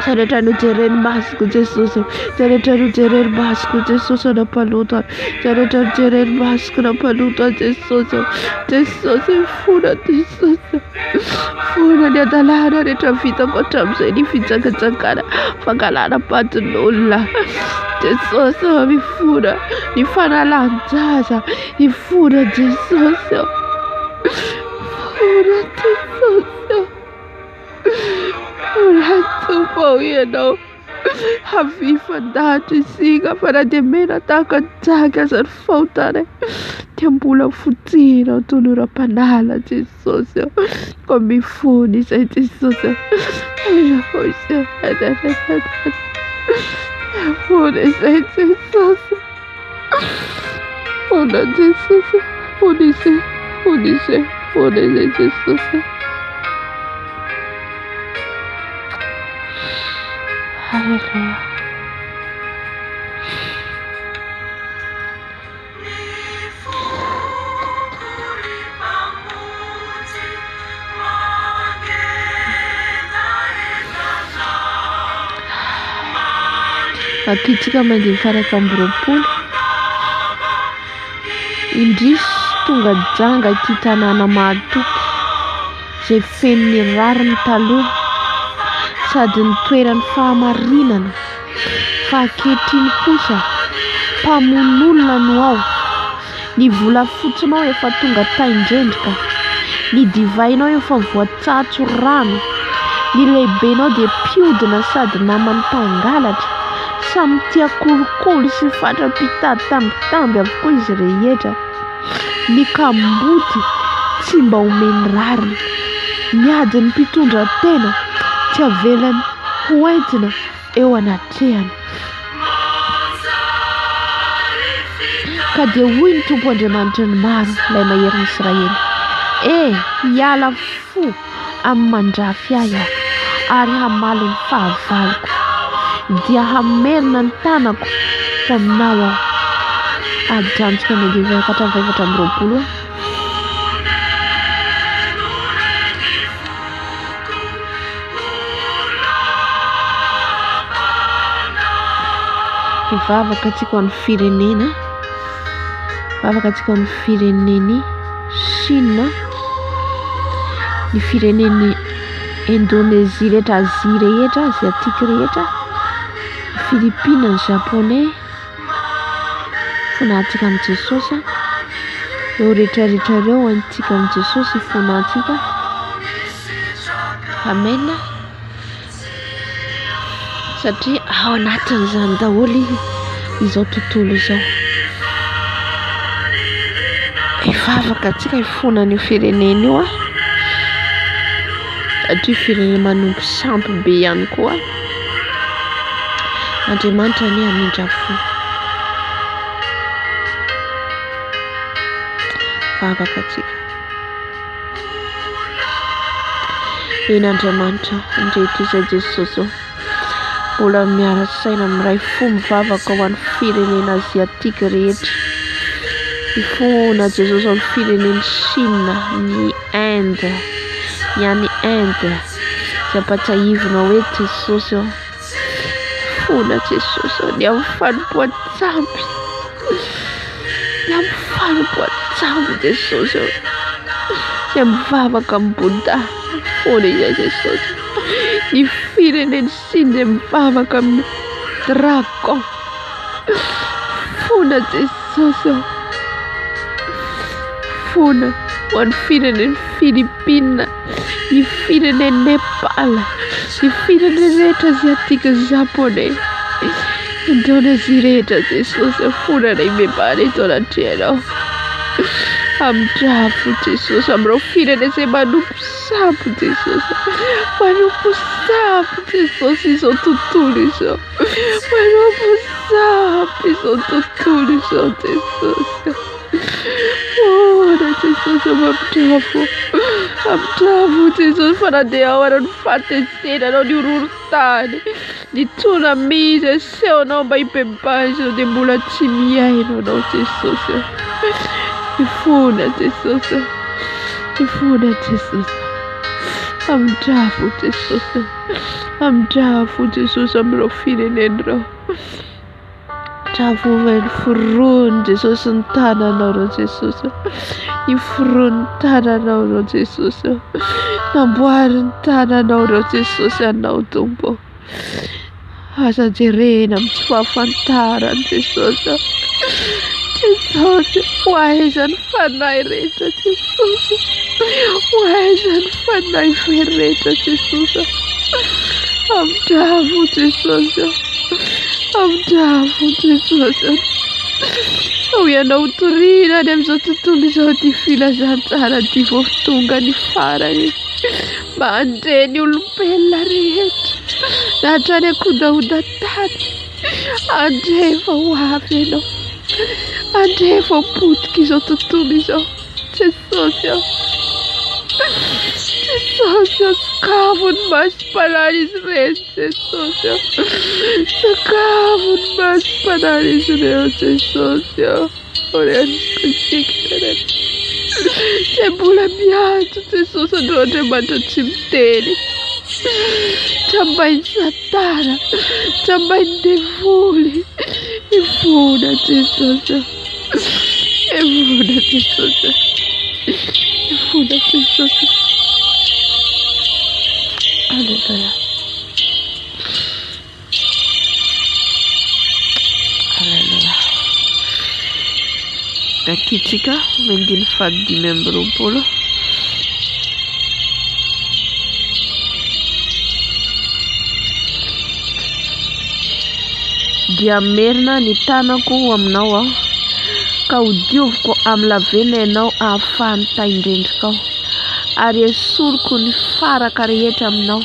Izay rehetra nojeren'ny masoko Jesosy ô, izay rehetra nojeren'ny masoko Jesosy ô nampaloto ahy, izay rehetra nojeren'ny masoko nampaloto ahy Jesosy ô, Jesosy mifona Jesosy ô, mifona ny hadalana rehetra vitako hatramin'izay ny fijangajangana, fangalana am-patin'olona, Jesosy ô mifona ny fanalan-jaza, mifona Jesosy ô, mifona Jesosy ô. Raha Tompo ao Ianao. Avia hifandahatra isika fa na dia mena tahaka ny jaky aza ny fahotanay dia mbola fotsihina toy ny oram-panala Jesosy ô. Koa mifona izay Jesosy ô. Mifona izay Jesosy. Mifona Jesosy. Mifona izay. Mifona izay. Mifona izay Jesosy. Haleloia. Vakintsika amin'ny andininy faha-21. Indrisy tonga janga ity tanàna mahatoky izay feno ny rariny taloha sady nitoeran'ny fahamarinana fa ankehitriny kosa mpamono olona no ao. Ny volafotsinao efa tonga tain-drendrika, ny divainao efa voatsatso rano, ny lehibenao dia mpiodina sady naman'ny mpangalatra, samy tia kolikoly sy fatra-pitady tambitamby avokoa izy rehetra. Ny kamboty tsy mba omeny rariny, ny adin'ny mpitondra tena tsy avelany ho entina eo anatrehany. Ka dia hoy ny Tompo Andriamanitry ny maro, ilay Maherin'i Israely, E, hiala fo amin'ny mandrafy ahy aho, ary hamaly ny fahavaloko. Dia hamerina ny tanako ho aminao aho. Ajantsika ny andininy faha hatramin'ny faha 24. Hivavaka antsika ho an'ny firenena, hivavaka antsika ho an'ny firenen'i Chine, ny firenen'i Indonésie rehetra, Asie rehetra, Asiatique rehetra, Philippines, ny Japonais, Fonantsika amin'i Jesosy an. Ireo rehetra rehetra ireo antsika amin'i Jesosy fonantsika. Amen. Satria ao anatin'izany daholo izao tontolo izao. Hivavaka antsika hifona an'io firenena io an. Satria firenena manompo sampy be ihany koa. Andriamanitra anie hamindra fo. Vavaka antsika. Eny Andriamanitra, indreto izay Jesosy ô. Mbola miara-saina miray fo mivavaka ho an'ny firenena aziatika rehetra. Mifona Jesosy amin'ny firenen'i Chine, ny Inde, ny any Inde. Izay ampatsiahivinao hoe Jesosy ô. Fona Jesosy ô, ny amin'ny fanompoan-tsampy. Ny amin'ny fanompoan-tsampy Jesosy ô. Izay mivavaka amin'ny Bouddha. Fona izay Jesosy. Ny firenen'i Chine izay mivavaka amin'ny dragon. Fona Jesosy ô. Fona ho an'ny firenen'i Philippines, ny firenen'i Nepal, ny firenena rehetra aziatika, japonais, Indonesia rehetra Jesosy ô. Fona anay mibebahana eto anatrehanao. Amindrafo Jesosy amin'ireo firenena izay manompo sampy Jesosy. Manompo sampy Jesosy izao tontolo izao. Manompo sampy izao tontolo izao Jesosy. Ora Jesosy mampitrafo. Mampitrafo Jesosy fa na dia ao ara ny fahatezeranao ny horohorontany. Ny tsunami izay asehonao mba hibebahana izao dia mbola tsy mihaino anao Jesosy. Mifona Jesosy. Mifona Jesosy. Amindrafo Jesosy. Amindrafo Jesosy amin'ireo firenena ireo. Travovay ny forohony Jesosy ny tananao ireo Jesosy. Ny forohon'ny tananao ireo Jesosy. Namboarin'ny tananao ireo Jesosy anao Tompo. Aza jerena amin'ny tsy fahafantarana Jesosy. Jesosy, ho aiza ny fanahy rehetra Jesosy. Ho aiza ny fanahy very rehetra Jesosy. Amindravo Jesosy ô. Amindravo Jesosy ô. Ao ianao toriana any amin'izao tontolo izao ity filazantsara ity vao tonga ny farany. Mba handre ny olombelona rehetra na hatrany an-kodahoda-tany. Handre fa ho avy ianao. Handre fa ho potika izao tontolo izao. Jesosy ô. Jesosy ô, sokafo ny masom-panahin'izy ireny, Jesosy ô. Sokafo ny masom-panahin'izy ireo, Jesosy ô. Izay mbola miantso Jesosy andreo Andriamanitra tsy miteny. Tsambain'i Satana, tsambain'ny devoly. Ivona Jesosy ô. Ivona Jesosy ô. Ivona Jesosy ô. Aleloia. Aleloia. Vakitsika ny andininy fahadimy amby roapolo. Dia hamerina ny tanako ho aminao aho, ka hodioviko amin'ny lavenona ianao hahafahan'ny tain-drendrikao, ary hesoriko ny faraka rehetra aminao.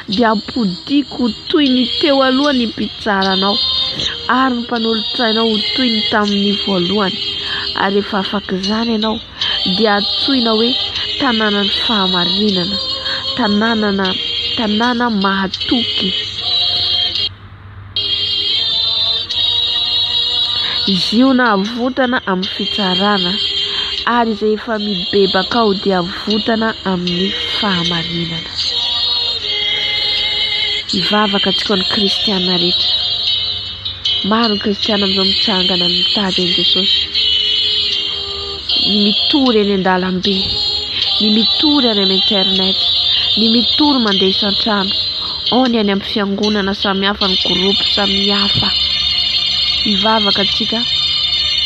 dia hampodiako ho toy ny teo aloha ny mpitsara anao, ary ny mpanolotsainao ho toy ny tamin'ny voalohany, ary rehefa afak'izany ianao, dia hantsoina hoe tanànan'ny fahamarinana, tanànana, tanàna mahatoky. Ziona avotana amin'ny fitsarana, ary izay efa mibebaka ao dia avotana amin'ny fahamarinana. Hivavaka antsika ho an'ny kristiana rehetra. Maro ny kristiana amin'izao mitsangana mitady an'i Jesosy. Ny mitory eny an-dalambe, ny mitory any amin'ny internet, ny mitory mandeha isan-trano. Ao ny any amin'ny fiangonana samihafa, ny groupe samihafa. Hivavaka antsika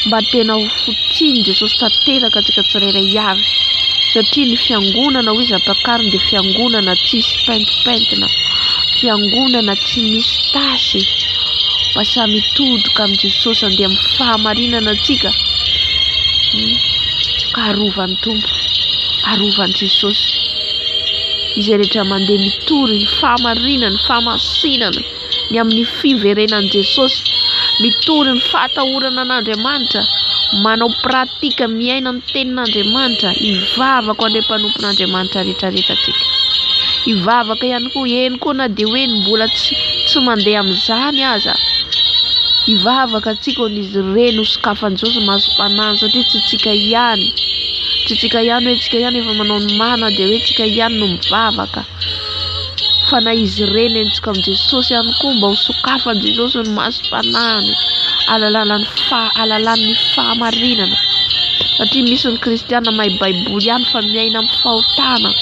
mba tena ho fotsian'i Jesosy tanteraka antsika tsirairay avy. Satria ny fiangonana hoy izy ampakariny dia fiangonana tsisy pentimpentina, fiangonana tsy misy tasy. Mba samy hitodika amin'i Jesosy handeha amin'ny fahamarinana antsika. Ka arovan'ny Tompo, arovan'i Jesosy. Izay rehetra mandeha mitory ny fahamarinana, ny fahamasinana, ny amin'ny fiverenan'i Jesosy, mitory ny fahatahorana an'Andriamanitra, manao pratique miaina ny tenin'Andriamanitra, hivavaka ho an'ireo mpanompon'Andriamanitra rehetra rehetra tsika. Hivavaka ihany koa, eny koa na dia hoe ny mbola tsy tsy mandeha amin'izany aza. Hivavaka tsika ho an'izy ireny ho sokafan'i Jesosy masom-panahiny satria tsy tsika ihany. Tsy tsika ihany hoe tsika ihany efa manao ny marina dia hoe tsika ihany no mivavaka. Fa na izy ireny entsika amin'i Jesosy ihany koa mba ho sokafan'i Jesosy ny masom-panahiny alalàn'ny fa alalàn'ny fahamarinana. Satria misy ny kristiana mahay baiboly ihany fa miaina amin'ny fahotana.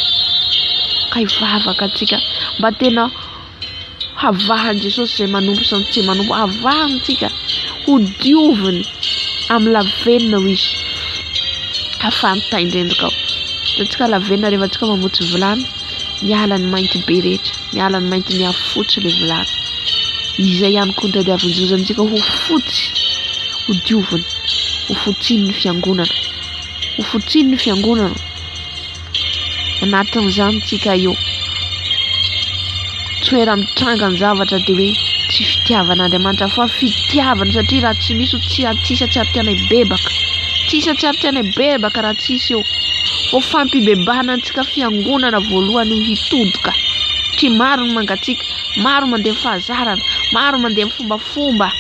Ka hivavaka antsika mba tena Havahan'i Jesosy izay manompo sy ny tsy manompo. Havahany tsika. Hodioviny amin'ny lavenona hoy izy. Hafahany tain-drendrika ao. Hitantsika lavenona rehefa tsika mamotsy vilany, miala ny mainty be rehetra, miala ny mainty mihafotsy ilay vilany. Izay ihany koa no tadiavin'i Jesosy amintsika ho fotsy, hodioviny, ho fotsian'ny fiangonana. Ho fotsian'ny fiangonana. Anatin'izany tsika io. Tsy hoe raha mitranga ny zavatra dia hoe tsy fitiavan'Andriamanitra fa fitiavana satria raha tsy misy tsy tsisy atsiaro tiana hibebaka. Tsisy atsiaro tiana hibebaka raha tsisy eo. Vao fampibebahana antsika fiangonana voalohany io hitodika. Satria maro ny mangatsiaka, maro mandeha amin'ny fahazarana, maro mandeha amin'ny fombafomba.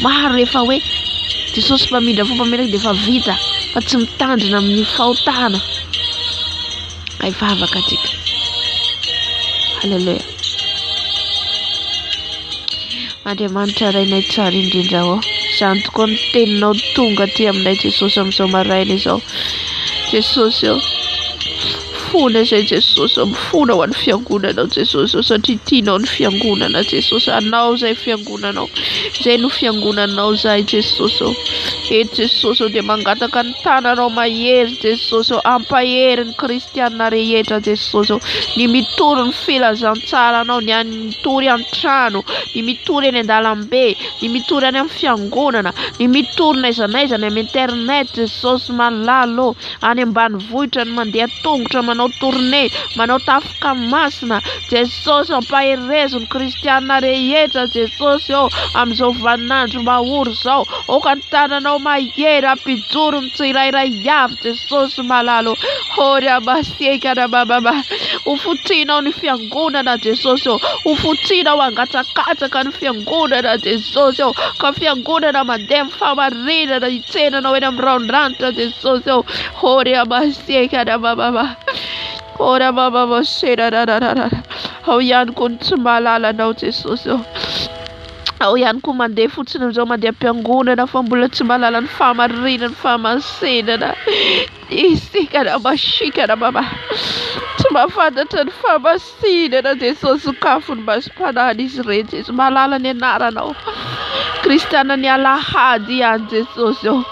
Maro rehefa hoe Jesosy mpamindra fo mpamela dia efa vita fa tsy mitandrina amin'ny fahotana. Ka hivavaka antsika. Haleloia. Andriamanitra Rainay tsara indrindra ô. Izany tokoa ny teninao tonga aty aminay Jesosy amin'izao maraina izao. Jesosy ô. Mifona izay Jesosy ô, mifona ho an'ny fiangonanao Jesosy ô, satria tianao ny fiangonana Jesosy, anao izay fiangonanao, izay no fiangonanao izahay Jesosy ô. Eto Jesosy ô dia mangataka ny tananao mahery Jesosy ô, ampahery ny kristiana rehetra Jesosy ô, ny mitory ny filazantsaranao, ny any mitory an-trano, ny mitory eny an-dalambe, ny mitory any amin'ny fiangonana, ny mitory n'aiza n'aiza any amin'ny internet Jesosy malala ô. Any ambanivohitra ny mandeha tongotra manao tournée, manao tafika masina. Jesosy ampaherezo ny kristiana rehetra Jesosy ô amin'izao vaninandro mahory izao. Aoka ny tananao mahery hampijoro ny tsirairay avy Jesosy malala ô. Horiamasekarabababa. Ho fotsianao ny fiangonana Jesosy ô. Ho fotsianao hangatsakatsaka ny fiangonana Jesosy ô. Ka fiangonana mandeha amin'ny fahamarinana Tsenanao eny amin'ny rahon-danitra Jesosy ô. Hore amaseka na mama. Hore mama masena na na na. Ao ihany koa ny tsy mahalala anao Jesosy ô. Ao ihany koa mandeha fotsiny amin'izao mandeha am-piangonana fa mbola tsy mahalala ny fahamarinana ny fahamasinana. Isika na masika na mama. Tsy mahafantatra ny fahamasinana Jesosy sokafo ny masom-panahin'izy ireny Jesosy mahalala ny anaranao. Kristiana ny alahady ihany Jesosy ô.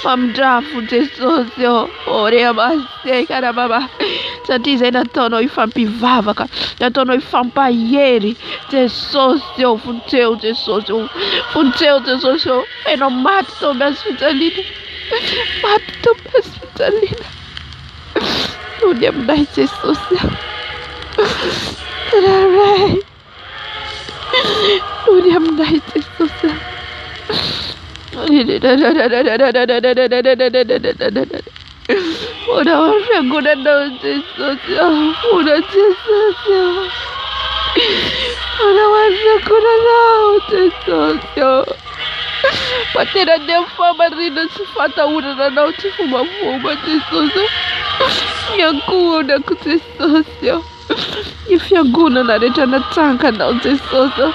Mamindrafo Jesosy ô. Ore amaseka na mama. Satria izay nataonao hifampivavaka, nataonao hifampahery. Jesosy ô, vonjeo Jesosy ô. Vonjeo Jesosy ô. Fa ianao maty tao amin'ny hazo fijaliana. Maty tao amin'ny hazo fijaliana. Tony aminay Jesosy. Ray. Tony aminay Jesosy. Fona ao amin'ny fiangonanao Jesosy. Fona Jesosy. Fona ao amin'ny fiangonanao Jesosy. Fa tena andeha amin'ny fahamarinana sy fahatahorana Anao tsy fombafomba Jesosy ô. Ny ankohonako Jesosy ô. Ny fiangonana rehetra natsanganao Jesosy ô.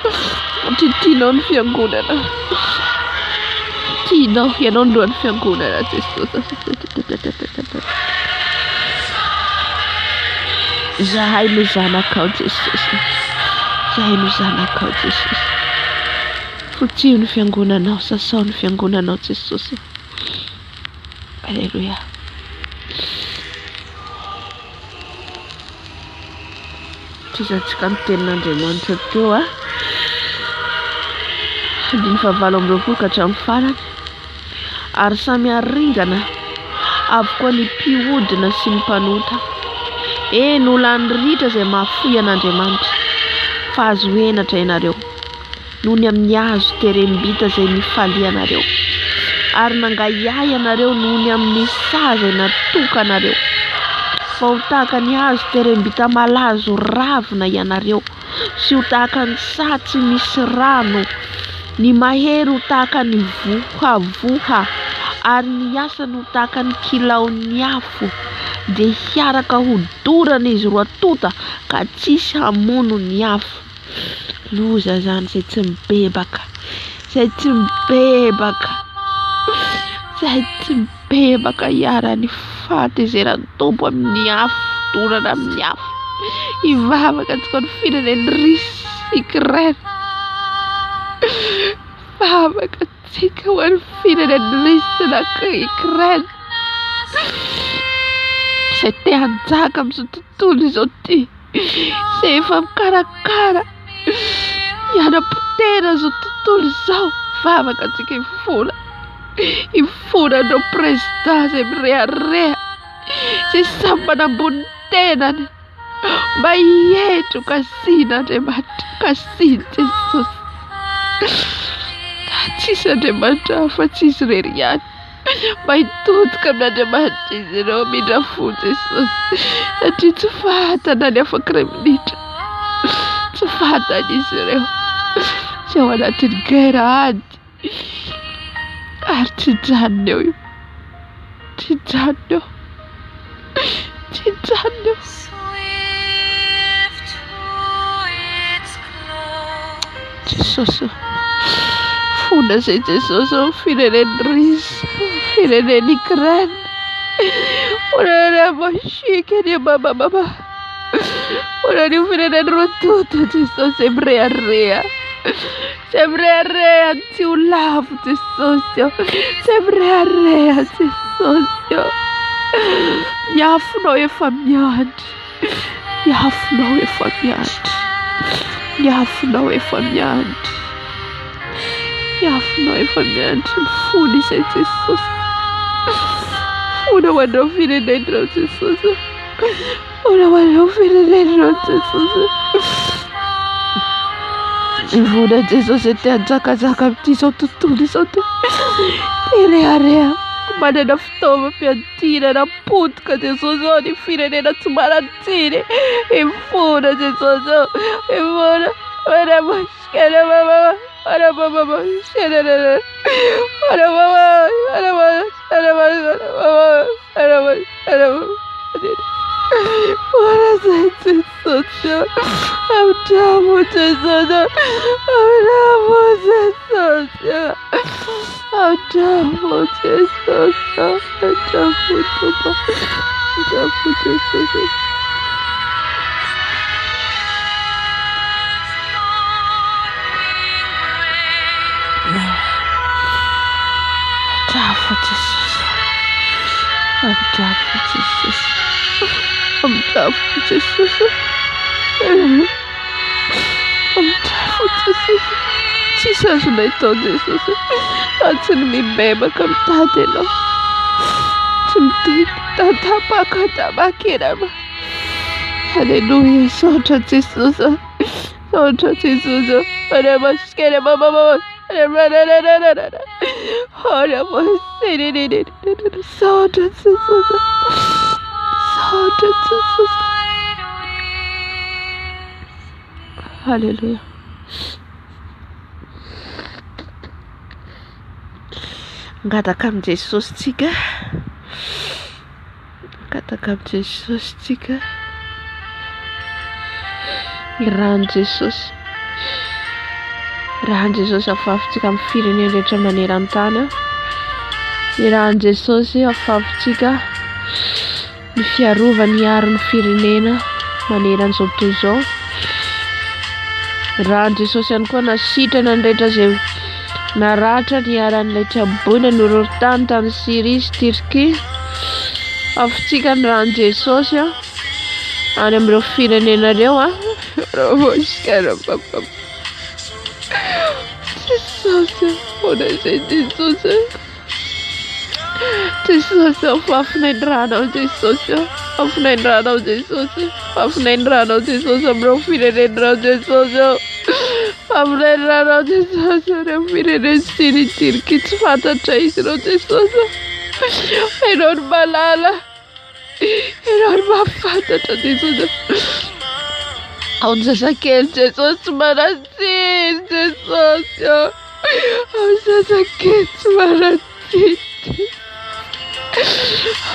Satria tianao ny fiangonana. Tianao, Ianao no lohan'ny fiangonana Jesosy. Izahay no zanakao Jesosy. Izahay no zanakao Jesosy. Fotsiho ny fiangonanao, sasao ny fiangonanao Jesosy. Aleloia. Tohizantsika ny tenin'Andriamanitra teo a. Andininy fahavalo amby roapolo ka hatramin'ny farany. Ary samy haringana avokoa ny mpiodina sy ny mpanota. Eny, ho lany ritra izay mahafoy an'Andriamanitra, fa azo henatra ianareo. noho ny amin'ny hazo terem-bita izay nifalianareo, ary nangahiahy ianareo noho ny amin'ny saha izay natokanareo. Fa ho tahaka ny hazo terem-bita malazo ravina ianareo, sy ho tahaka ny saha tsy misy rano, ny mahery ho tahaka ny vohavoha, ary ny asany ho tahaka ny kilaon'ny afo, dia hiaraka hodorana izy roa tonta, ka tsy hisy hamono ny afo. Loza zany izay tsy mibebaka, izay tsy mibebaka, izay tsy mibebaka hiharan'ny fahatezeran'ny Tompo amin'ny afo, dorana amin'ny afo. Hivavaka antsika ny firenen'i Russie, Ukraine. Hivavaka antsika ho an'ny firenen'i Russie na Ukraine. Izay te hanjaka amin'izao tontolo izao ity. Izay efa mikarakara ny hanapotehana izao tontolo izao. Vavaka antsika hifona, hifona an'ireo prezida izay mirehareha, izay samy manambony ny tenany mba hietry ho kasihina Andriamanitra, ho kasihin'i Jesosy. Tsisy Andriamanitra afa-tsy Izy irery ihany. Mba hitodika amin'Andriamanitra izy ireo, hamindra fo Jesosy, satria tsy fantany na ny afaka iray minitra, tsy fantany izy ireo, tsy ao anatin'ny guerre ady, ary tsy hijanona eo io, tsy hijanona eo, tsy hijanona eo. Jesosy ô, fona izay Jesosy ô, firenen'i Russie, firenen'i Ukraine. Mbola ny firenena roa tonta Jesosy izay mirehareha. Izay mirehareha ny tsy ho lavo Jesosy ô. Izay mirehareha Jesosy ô. Ny afonao efa miandry. Ny afonao efa miandry. Ny afonao efa miandry. Ny afonao efa miandry ny fony izay Jesosy. Fona ho an'ireo firenena ireo Jesosy. Fona ho an'ireo firenena ireo Jesosy. Ny vola Jesosy te hanjakazaka amin'ity izao tontolo izao te te rehareha manana fitaovam-piadiana napotika Jesosy ô ny firenena tsy manan-tsiny mifona Jesosy ô mifona Atrafo Jesosy. Atrafo Jesosy. Atrafo Jesosy. Atrafo Jesosy. Tsisy azonay atao Jesosy. Raha tsy ny mibebaka mitady Ianao. Tsy miteny tatapaka tabakiraba. Alléluia. Misaotra Jesosy. Misaotra Jesosy. Misaotra Jesosy. Misaotra Jesosy. Alléluia. Mangataka amin'i Jesosy tsika. Mangataka amin'i Jesosy tsika. Ny ran'i Jesosy. Ran'i Jesosy afafintsika amin'ny firenena rehetra maneran-tany. Ny ran'i Jesosy afafintsika ny fiarovany hiaro ny firenena maneran'izao tontolo izao. Ran'i Jesosy ihany koa nasitrana ny rehetra izay naratra niharan'ilay traboina norohorontany tany Syria sy Turquie. Afafintsika ny ran'i Jesosy any amin'ireo firenena ireo. Jesosy, ahoana izay Jesosy? Jesosy ô, fafinay ny ranao Jesosy ô, fafinay ny ranao Jesosy, fafinay ny ranao Jesosy amin'ireo firenena ireo Jesosy ô, fafinay ny ranao Jesosy ireo firenena Syria, Turquie tsy fantatra izy ireo Jesosy ô, Ianao no mahalala, Ianao no mahafantatra Jesosy ô, ao ny zazakely Jesosy tsy manan-tsiny Jesosy ô. Ao zazakely tsy manan-tsiny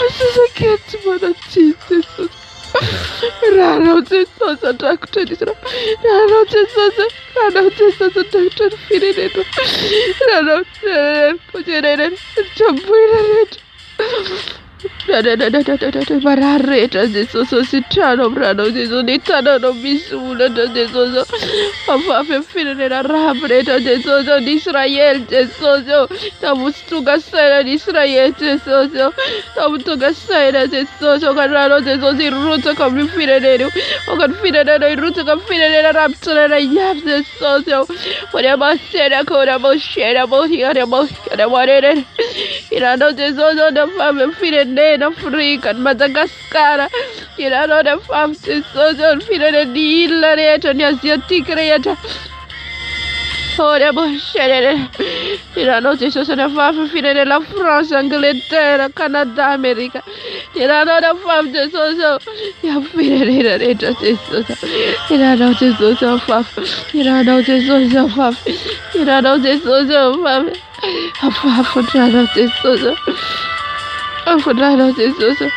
Ao zazakely tsy manan-tsiny Jesosy. Ranao Jesosy andrakotra ny Israely. Ranao Jesosy, ranao Jesosy andrakotra ny firenena. Ranao firenena, tramboina rehetra. Marary rehetra Jesosy ô, sitrano amin'ny ranao Jesosy, ny tananao misy olatra Jesosy ô, afafy amin'ny firenena arabo rehetra Jesosy ô, ny Israely Jesosy ô, tamin'ny tsy tonga saina ny Israely Jesosy ô, tamin'ny tonga saina Jesosy ô, ka ny ranao Jesosy hirotsaka amin'ny firenena io, aoka ny firenena hirotsaka amin'ny firenena arabo tsirairay avy Jesosy ô. Ianao Jesosy ô, nafafy amin'ny firenena Afrika, ny Madagasikara. Ianao nafafy Jesosy ô, ny firenena île rehetra, ny Asiatique rehetra. Ianao Jesosy nafafy ny firenena France, Angleterre, Canada, Amerika. Ianao nafafy Jesosy ô, ny amin'ny firenena rehetra Jesosy. Ianao Jesosy afafy, Ianao Jesosy afafy, Ianao Jesosy afafy. Afafy ny ranao Jesosy. Afafy ny ranao Jesosy.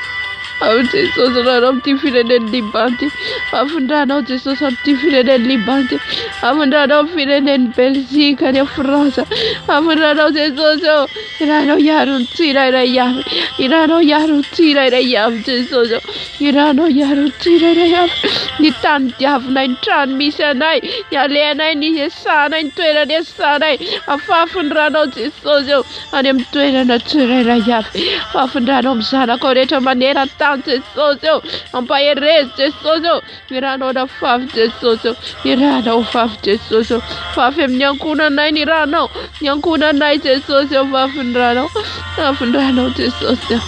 Ao Jesosy ranao amin'ity firenen'i Liban ity. Afindranao Jesosy amin'ity firenen'i Liban ity. Afindranao amin'ny firenen'i Belgique any Frantsa. Afindranao Jesosy ô. Iranao hiaro ny tsirairay avy. Iranao hiaro ny tsirairay avy Jesosy ô. Iranao hiaro ny tsirairay avy. Ny tany diavinay, ny trano misy anay, ny alehanay, ny iasanay, ny toerana iasanay. Afafy ny ranao Jesosy ô. Any amin'ny toerana tsirairay avy. Fafindranao amin'ny zanakao rehetra maneran-tany Jesosy ô. Ampaherezo Jesosy ô. Ny ranao nafafy Jesosy ô. Ny ranao fafy Jesosy ô. Fafy amin'ny ankohonanay ny ranao. Ny ankohonanay Jesosy ô. Fafy ny ranao. Fafy ny ranao Jesosy ô.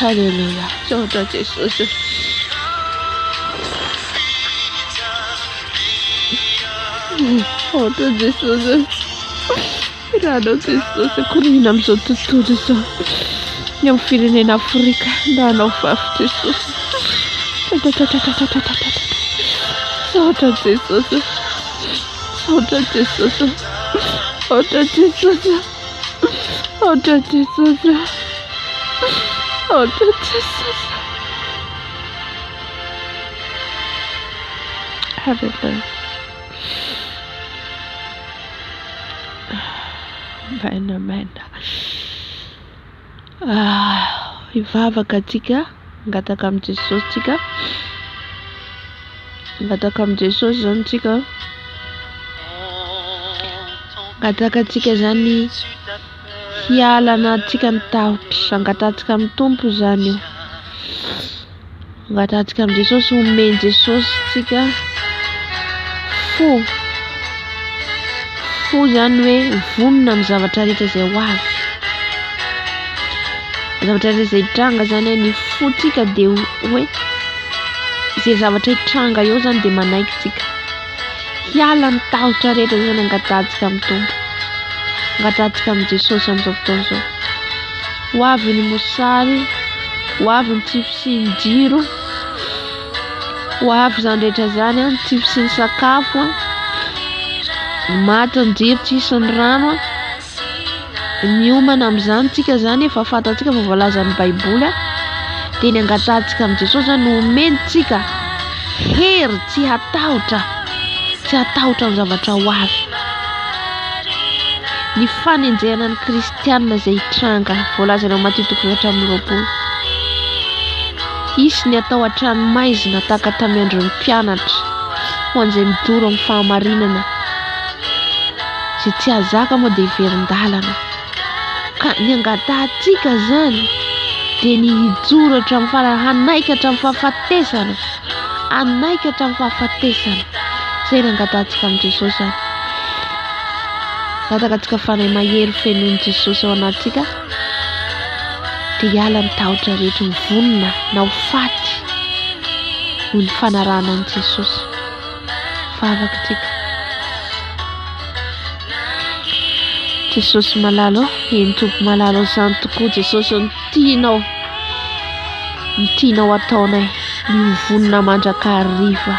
Alléluia. Misaotra Jesosy ô. Misaotra Jesosy ô. Ranao Jesosy akorina amin'izao tontolo izao. Ny amin'ny firenena Afrika, ranao vavy Jesosy. Misaotra Jesosy. Misaotra Jesosy. Misaotra Jesosy. Misaotra Jesosy. Misaotra Jesosy. Hallelujah. Amen amen. Ah, hivavaka antsika, hangataka amin'i Jesosy tsika. Hangataka amin'i Jesosy izany tsika. Hangataka antsika izany hialana antsika ny tahotra. Angatahantsika amin'ny Tompo izany io. Angatahantsika amin'i Jesosy homen'i Jesosy tsika fo. Fo izany hoe vonona amin'ny zavatra rehetra izay ho avy. Zavatra rehetra izay hitranga izany ny fontsika dia hoe izay zavatra hitranga eo izany dia manaiky tsika. Hiala ny tahotra rehetra izany angatahantsika amin'ny Tompo. Angatahantsika amin'i Jesosy amin'izao fotoana izao. Ho avy ny mosary, ho avy ny tsy fisian'ny jiro, ho avy izany rehetra izany, ny tsy fisian'ny sakafo, maty ny jiro, tsy hisy ny rano. Miomana amin'izany tsika izany, efa fantatsika fa voalazan'ny Baiboly, dia ny angatahantsika amin'i Jesosy izany no omeny tsika hery tsy hatahotra, tsy hatahotra ny zavatra ho avy. Ny fanenjehana ny kristianina izay hitranga, voalazana ao Matio toko 24. Hisy ny atao hatrany maizina tahaka tamin'ny andron'ny mpianatra, ho an'izay mijoro amin'ny fahamarinana. Izay tsy hahazaka moa dia hiverin-dalana. Ka ny angatahantsika izany dia ny hijoro hatramin'ny farany, hanaiky hatramin'ny fahafatesana, hanaiky hatramin'ny fahafatesana. Izay ny angatahantsika amin'i Jesosy izany. Angataka antsika fanahy mahery fenoin'i Jesosy ao anatintsika dia hiala ny tahotra rehetra, ho vonona na ho faty noho ny fanarahana an'i Jesosy. Vavaka tsika. Jesosy malala ô, eny Tompo malala ô, izany tokoa Jesosy ny tianao, ny tianao ataonay, ny ho vonona mandrakariva,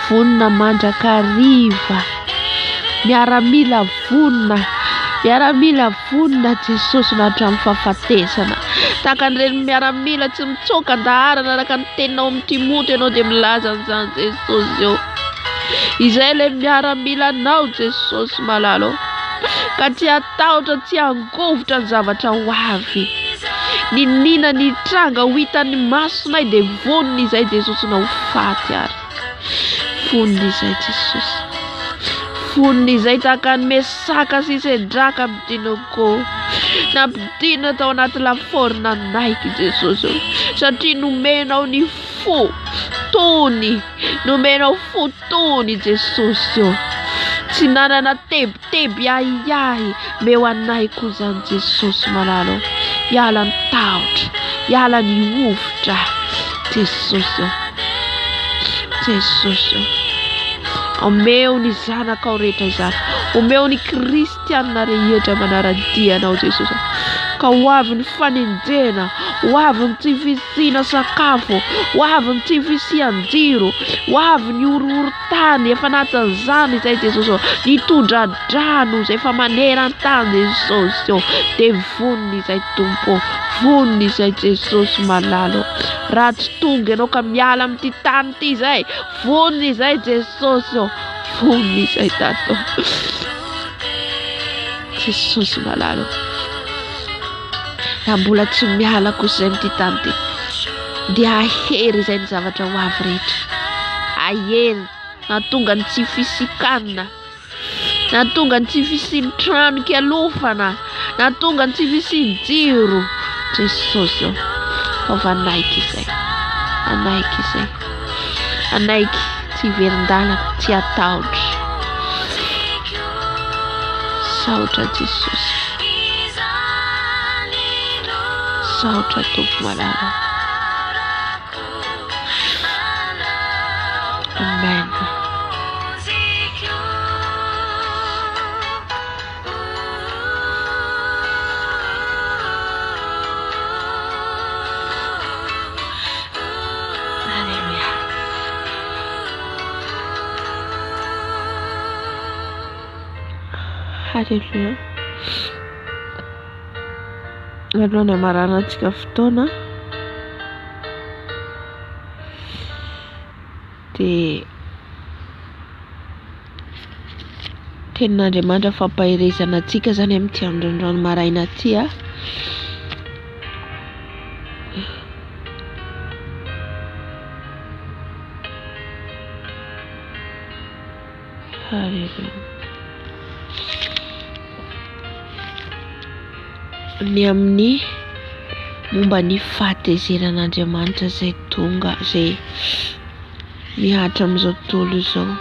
vonona mandrakariva, miaramila vonona, miaramila vonona Jesosy na hatramin'ny fahafatesana. Tahaka an'ireny miaramila tsy mitsoaka an-daharana araka ny teninao amin'i Timoty ianao dia milaza an'izany Jesosy ô. Izay ilay miaramilanao Jesosy malala ô. Ka tsy hatahotra tsy hangovitra ny zavatra ho avy. Niniana ny hitranga ho hitan'ny masonay dia vonona izay Jesosy na ho faty ary. Vonona izay Jesosy. Vonona izay tahaka an'i Mesaka sy Sedraka Abednego. Nampidinina tao anaty lafaoro nanaiky Jesosy ô. Satria nomenao ny fo tony. Nomenao fo tony Jesosy ô. Tsy nanana tebiteby ahiahy. Meo anay koa izany Jesosy malala ô. Hiala ny tahotra, hiala ny hovitra. Jesosy ô. Jesosy ô. Omeo ny zanakao rehetra izany. Omeo ny kristianina rehetra manara-dia anao Jesosy. Ka ho avy ny fanenjehana, ho avy ny tsy fisiana sakafo, ho avy ny tsy fisian-jiro, ho avy ny horohoron-tany, efa anatin'izany izay Jesosy ô, ny tondra-drano izay efa maneran-tany Jesosy ô, dia vonona izay Tompo ô, vonona izay Jesosy malala ô. Raha tsy tonga ianao ka miala amin'ity tany ity izay, vonona izay Jesosy ô, vonona izay Dada ô. Jesosy malala ô. Raha mbola tsy miala kosa izay amin'ity tany ity, dia hahery izay ny zavatra ho avy rehetra. Hahery, nahatonga ny tsy fisian-kanina, nahatonga ny tsy fisian'ny trano kialofana, nahatonga ny tsy fisian'ny jiro. Jesosy ô, ataovy hanaiky izay, hanaiky izay, hanaiky tsy hiverin-dalana, tsy hatahotra. Misaotra Jesosy. Misaotra Tompo malala. Amen. Alléluia. Haleloia. Alohan'ny hamaranantsika fotoana dia tenin'Andriamanitra fampaherezana antsika izany amin'ity androandroany maraina ity a. Ny amin'ny momba ny fahatezeran'Andriamanitra izay tonga, izay mihatra amin'izao tontolo izao.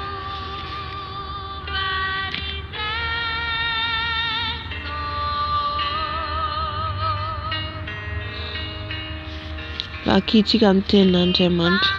Vakintsika ny tenin'Andriamanitra.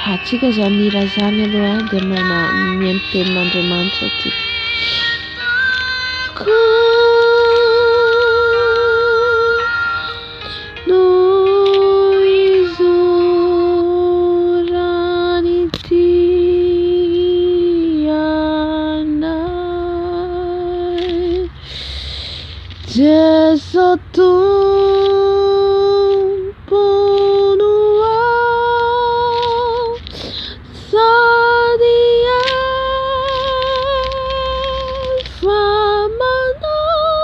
Raha tsika izany hira izany aloha dia mihaino tenin'Andriamanitra tsika. No izoran'ity anay Jeso Tompo no Sady efa manao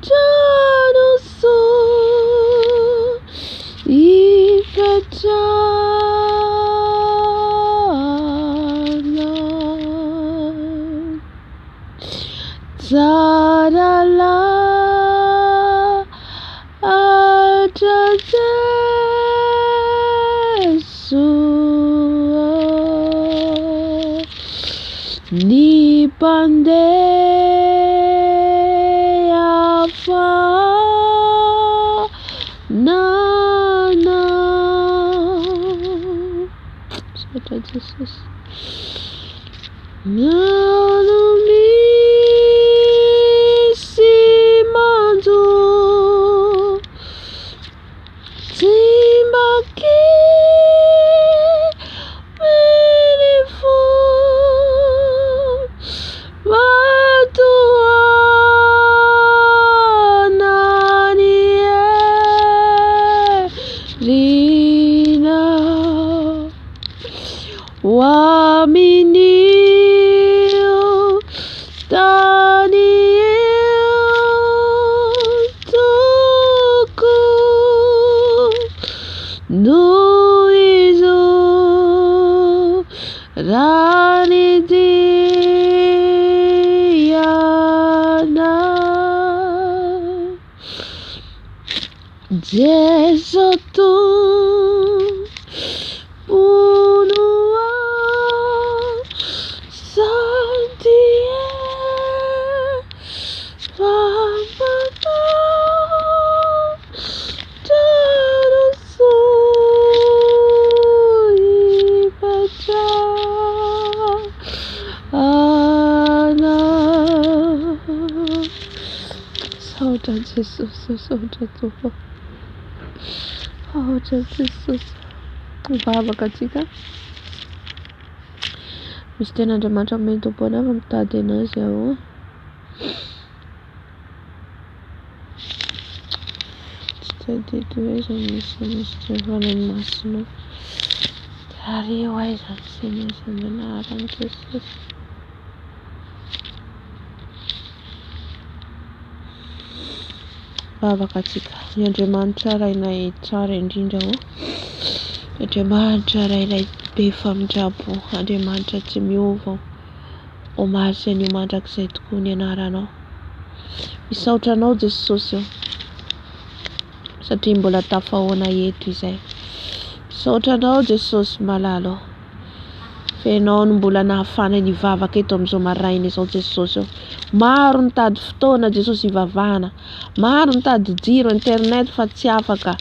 Trano soa ipetrahana. Tsara lahatra Jesoa Ny mpandeha fahanana. Misaotra Jesosy. No misy manjo Tsy mba kivy ny fo Mba tohanan'ny herinao Ho amin'io tany io tokoa no izoranay. Raha ny dianay Jeso Tompo no sady efa manandrana soa hipetrahana. Misaotra Jesosy, misaotra Tompo. Misaotra Jesosy. Mivavaka antsika. Misy tena Andriamanitra omen'ny Tompo anay fa mitady anazy aho. Tsy tadidy hoe aiza misy misy Fanahy Masina. Ary eo aiza sy misy ny anaran'i Jesosy. Vavaka antsika. Ny Andriamanitra Rainay tsara indrindra ô. Andriamanitra Rainay be famindrampo, Andriamanitra tsy miova ô. Omaly sy anio mandrakizay tokoa ny anaranao. Misaotra anao Jesosy ô. Satria mbola tafahoana eto izay. Misaotra anao Jesosy malala ô. Fa ianao no mbola nahafahana nivavaka eto amin'izao maraina izao Jesosy ô. Maro nitady fotoana Jesosy hivavahana. Maro nitady jiro internet fa tsy afaka.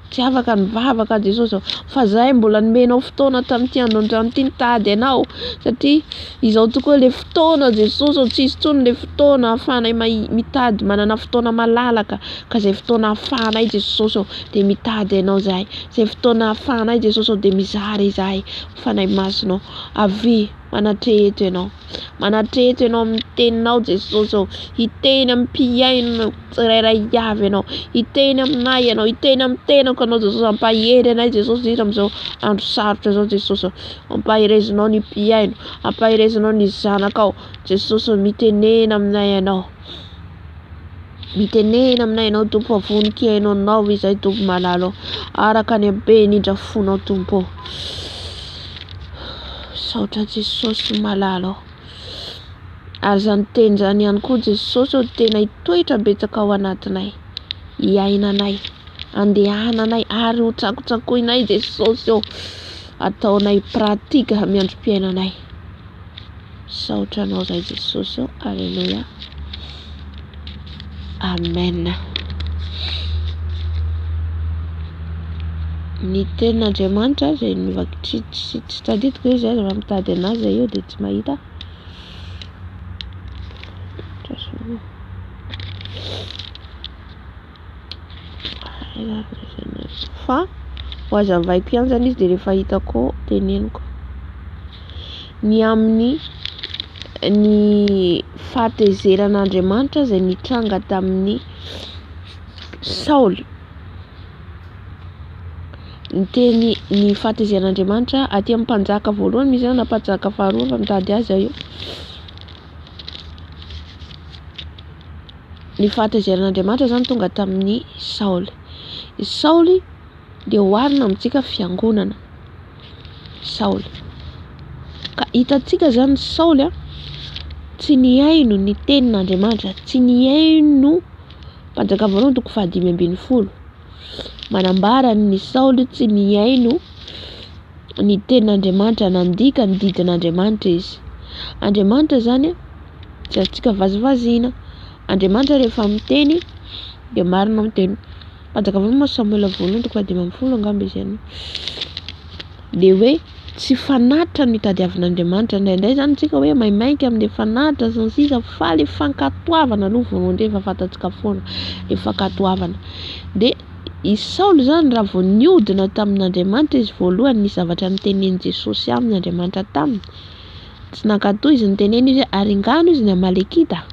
Tsy afaka nivavaka Jesosy ô. Fa zahay mbola nomenao fotoana tamin'ity andro androany ity nitady anao. Satria izao tokoa le fotoana Jesosy ô, tsisy intsony le fotoana ahafahanay mitady manana fotoana malalaka. Ka izay fotoana ahafahanay Jesosy ô dia mitady anao zahay. Izay fotoana ahafahanay Jesosy ô dia mizara izahay. Fanahy Masina ô, avia manatreha eto ianao. Manatreha eto ianao amin'ny teninao Jesosy ô. Hiteny amin'ny mpihaino tsirairay avy ianao. Hiteny aminay ianao, hiteny amin'ny tenako ianao Jesosy. Ampahery anay Jesosy indrindra amin'izao andro sarotra izao Jesosy ô. Ampaherezinao ny mpihaino, ampaherezinao ny zanakao Jesosy ô. Mitenena aminay ianao. Mitenena aminay ianao Tompo fa vonon-kihaino anao izay Tompo malala ô. Araka ny habe-indrindra fonao Tompo ô. Misaotra Jesosy malala ô. Ary izany teny izany ihany koa Jesosy ô tena hitoetra betsaka ao anatinay, hiainanay, andehananay ary ho tsakotsakoinay Jesosy ô. Ataonay pratique amin'ny androm-piainanay. Misaotra anao zay Jesosy ô. Alléluia. Amen. Ny tenin'Andriamanitra izay novaky tsy tsy tsy tadidiko izy aza fa mitady anazy eo dia tsy mahita. Fa ho hazavaiko ihany zany izy dia rehefa hitako teneniko. Ny amin'ny ny fahatezeran'Andriamanitra izay nitranga tamin'ny Saoly. Ny teny ny fahatezeran'Andriamanitra aty amin'ny mpanjaka voalohany misy na mpanjaka faharoa fa mitady azy aho io. Ny fahatezeran'Andriamanitra izany tonga tamin'i Saoly. I Saoly dia oharina amintsika fiangonana. Saoly. Ka hitantsika izany Saoly a, tsy nihaino ny tenin'Andriamanitra, tsy nihaino Mpanjaka voalohany toko faha-15. Manambara ny Saoly tsy nihaino ny tenin'Andriamanitra, nandika ny didin'Andriamanitra izy. Andriamanitra izany tsy azontsika vazivaziana. Andriamanitra rehefa miteny dia marina miteny. Mpanjaka voalohany moa Samoela voalohany toko faha-15 angamba izy any. Dia hoe tsy fanatitra no itadiavin'Andriamanitra. Indraindray izany tsika hoe maimaika amin'ilay fanatitra sy ny sisa fa ilay fankatoavana aloha voalohany indrindra efa fantatsika foana ilay fankatoavana. Dia i Saoly izany raha vao niodina tamin'Andriamanitra izy voalohany nisy zavatra notenenin'i Jesosy aminy Andriamanitra taminy. Tsy nankatò izy nitenena izy hoe aringano izy ny Amalekita.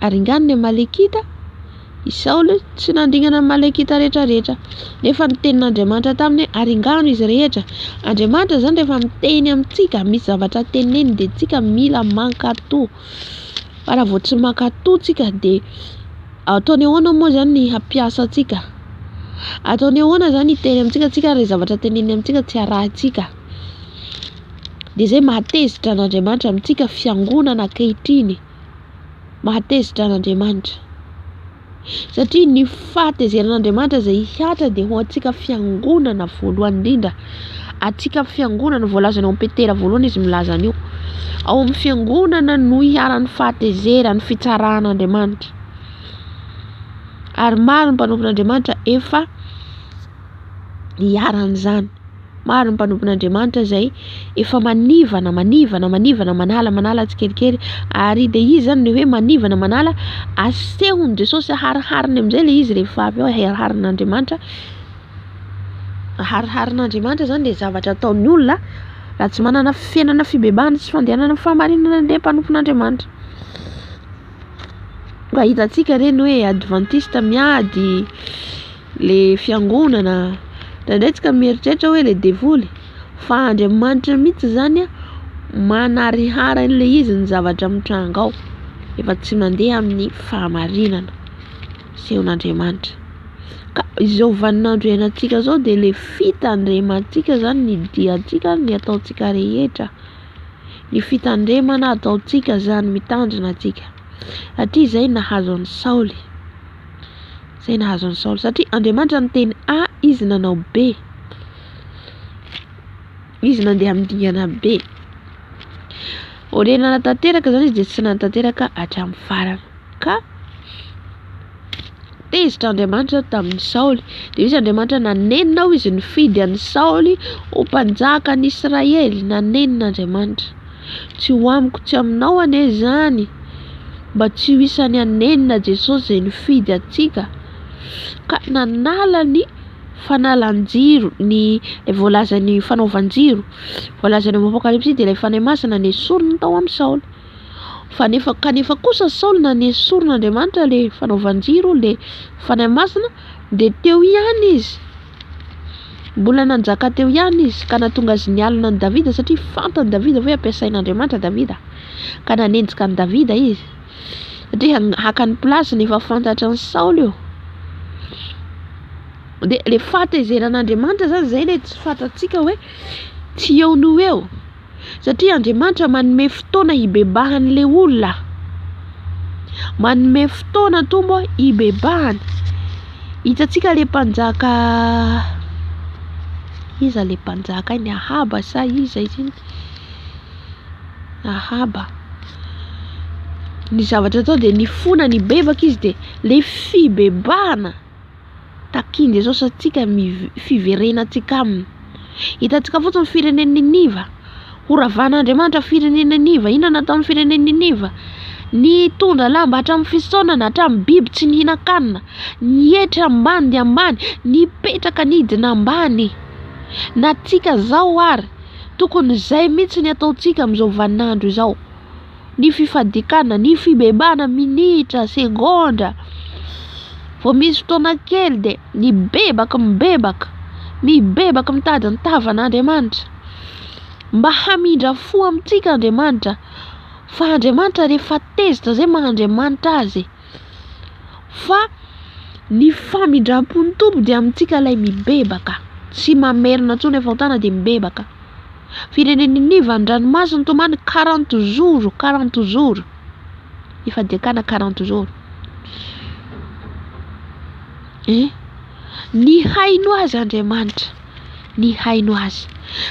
Aringano ny Amalekita. I Saoly tsy nandringana ny Amalekita rehetra rehetra. Nefa ny tenin'Andriamanitra taminy hoe aringano izy rehetra. Andriamanitra izany rehefa miteny amintsika, misy zavatra teneniny dia tsika mila mankatò. Fa raha vao tsy mankatò tsika dia ataony ahoana moa izany ny hampiasa antsika? Ataony ahoana izany hiteny amintsika tsika raha zavatra teneniny amintsika tsy arahintsika? Dia izay mahatezitra an'Andriamanitra amintsika fiangonana ankehitriny. Mahatezitra an'Andriamanitra. Satria ny fahatezeran'Andriamanitra izay hihatra dia ho antsika fiangonana voalohany indrindra. Antsika fiangonana, voalazany ao amin'ny Petera voalohany izy milaza an'io. Ao amin'ny fiangonana no iharan'ny fahatezeran'ny fitsaran'Andriamanitra. Ary maro ny mpanompon'Andriamanitra efa iharan'izany. Maro ny mpanompon'Andriamanitra izay efa manivana, manivana, manivana, manala, manala tsikelikely. Ary dia izy izany ilay hoe manivana, manala, asehon'i Jesosy aharihariny amin'izay ilay izy rehefa avy eo, ahariharin'Andriamanitra. Ahariharin'Andriamanitra izany ilay zavatra ataon'ny olona raha tsy manana fiainana fibebahana sy fandehanana amin'ny fahamarinana ilay mpanompon'Andriamanitra. Mba hitantsika ireny hoe advantista miady le fiangonana, indraindray tsika mieritreritra hoe le devoly fa Andriamanitra mihitsy zany a manarihary an'le izy ny zavatra mitranga ao, efa tsy mandeha amin'ny fahamarinana asehon'Andriamanitra. Ka izao vaninandro iainantsika zao de le fitandremantsika zany ny diantsika ny ataontsika rehetra. Ny fitandremana ataontsika izany mitandrina antsika. Satria izay nahazo an'i Saoly. Izay nahazo an'i Saoly. Satria Andriamanitra niteny A, izy nanao B. Izy nandeha amin'ny dingana B. Aoriana nanatanteraka izany izy dia tsy nanatanteraka hatramin'ny farany. Ka Tezitra Andriamanitra tamin'i Saoly. Dia hoy Andriamanitra, Nanenina aho izy nifidy an'i Saoly ho mpanjakan'i Israely. Nanenina Andriamanitra. Tsy ho amiko tsy aminao anie izany. Mba tsy ho isan'ny hanenina Jesosy izay nifidy antsika. Ka nanala ny fanalan-jiro, ny voalazan'ny fanaovan-jiro. Voalazan'ny Apokalypsy dia ilay Fanahy Masina nesoriny tao amin'i Saoly. Fa nefa, kanefa kosa Saoly nanesorin'Andriamanitra le fanaovan-jiro, le Fanahy Masina, dia teo ihany izy. Mbola nanjaka teo ihany izy, ka nahatonga azy nialona an'i Davida, satria fantan'i Davida hoe ampiasain'Andriamanitra Davida. Ka nanenjika an'i Davida izy. Satria haka ny place-ny efa fantatra an'i Saoly io. Dia le fahatezeran'Andriamanitra zany zay le tsy fantatsika hoe tsy eo no eo. Satria Andriamanitra manome fotoana hibebahan'ilay olona. Manome fotoana Tompo hibebahana. Hitantsika ilay mpanjaka iza ilay mpanjaka iny Ahaba sa iza izy iny? Ahaba. Ny zavatra atao dia nifona nibebaka izy dia ilay fibebahana. Takian'i Jesosy antsika ny fiverenantsika aminy. Hitantsika fotsiny ny firenen'i Niniva. Horavan'Andriamanitra firenena Niniva. Inona no nataon'ny firenen'i Niniva? Nitondra lamba hatramin'ny fisaonana, hatramin'ny biby tsy nihinan-kanina. Nietry ambany dia ambany, nipetraka nidina ambany. Na tsika zao ary, tokony izay mihitsy ny ataontsika amin'izao vaninandro izao. ny fifadikana, ny fibebahana minitra, segondra, vao misy fotoana kely dia mibebaka, mibebaka, mibebaka mitady ny tavan'Andriamanitra mba hamindra fo amintsika Andriamanitra fa Andriamanitra rehefa tezitra zay maha Andriamanitra azy fa ny famindram-pon'ny Tompo dia amintsika ilay mibebaka tsy mamerina intsony ny fahotana dia mibebaka. Firenen'i Niniva ny ranomasina nitomany quarante jours, quarante jours. Ifadian-kanina quarante jours. Eh? Nihaino azy Andriamanitra. Nihaino azy.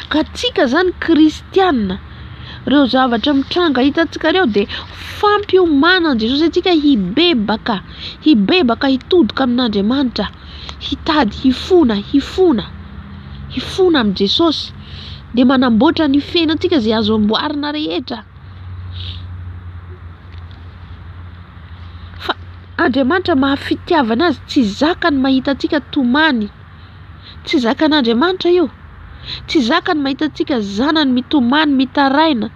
Ka tsika zany kristiana, reo zavatra mitranga hitantsika reo dia fampiomanan'i Jesosy antsika hibebaka, hibebaka hitodika amin'Andriamanitra. hitady hifona, hifona, hifona amin'i Jesosy, dia manamboatra ny fiainantsika izay azo amboarina rehetra. Fa Andriamanitra maha fitiavana azy, tsy zakany mahita antsika tomany. Tsy zakan'Andriamanitra io. Tsy zakany mahita antsika zanany mitomany, mitaraina.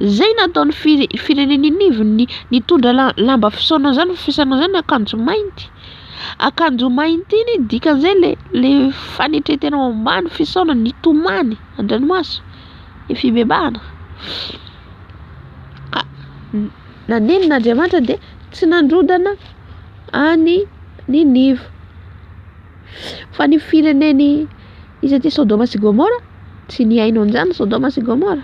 Zay nataon'ny firenena Ninive ny nitondra lamba fisaonana zany, fisaonana zany akanjo mainty, akanjo mainty iny dikan'izay le le fanetren-tena ao ambany fisaonana nitomany an-dranomaso, ny fibebahana. Ka nanenina Andriamanitra dia tsy nandrodana an'i Ninive. Fa ny firenen'i iza ty Sodoma sy Gomora? Tsy nihaino an'izany Sodoma sy Gomora.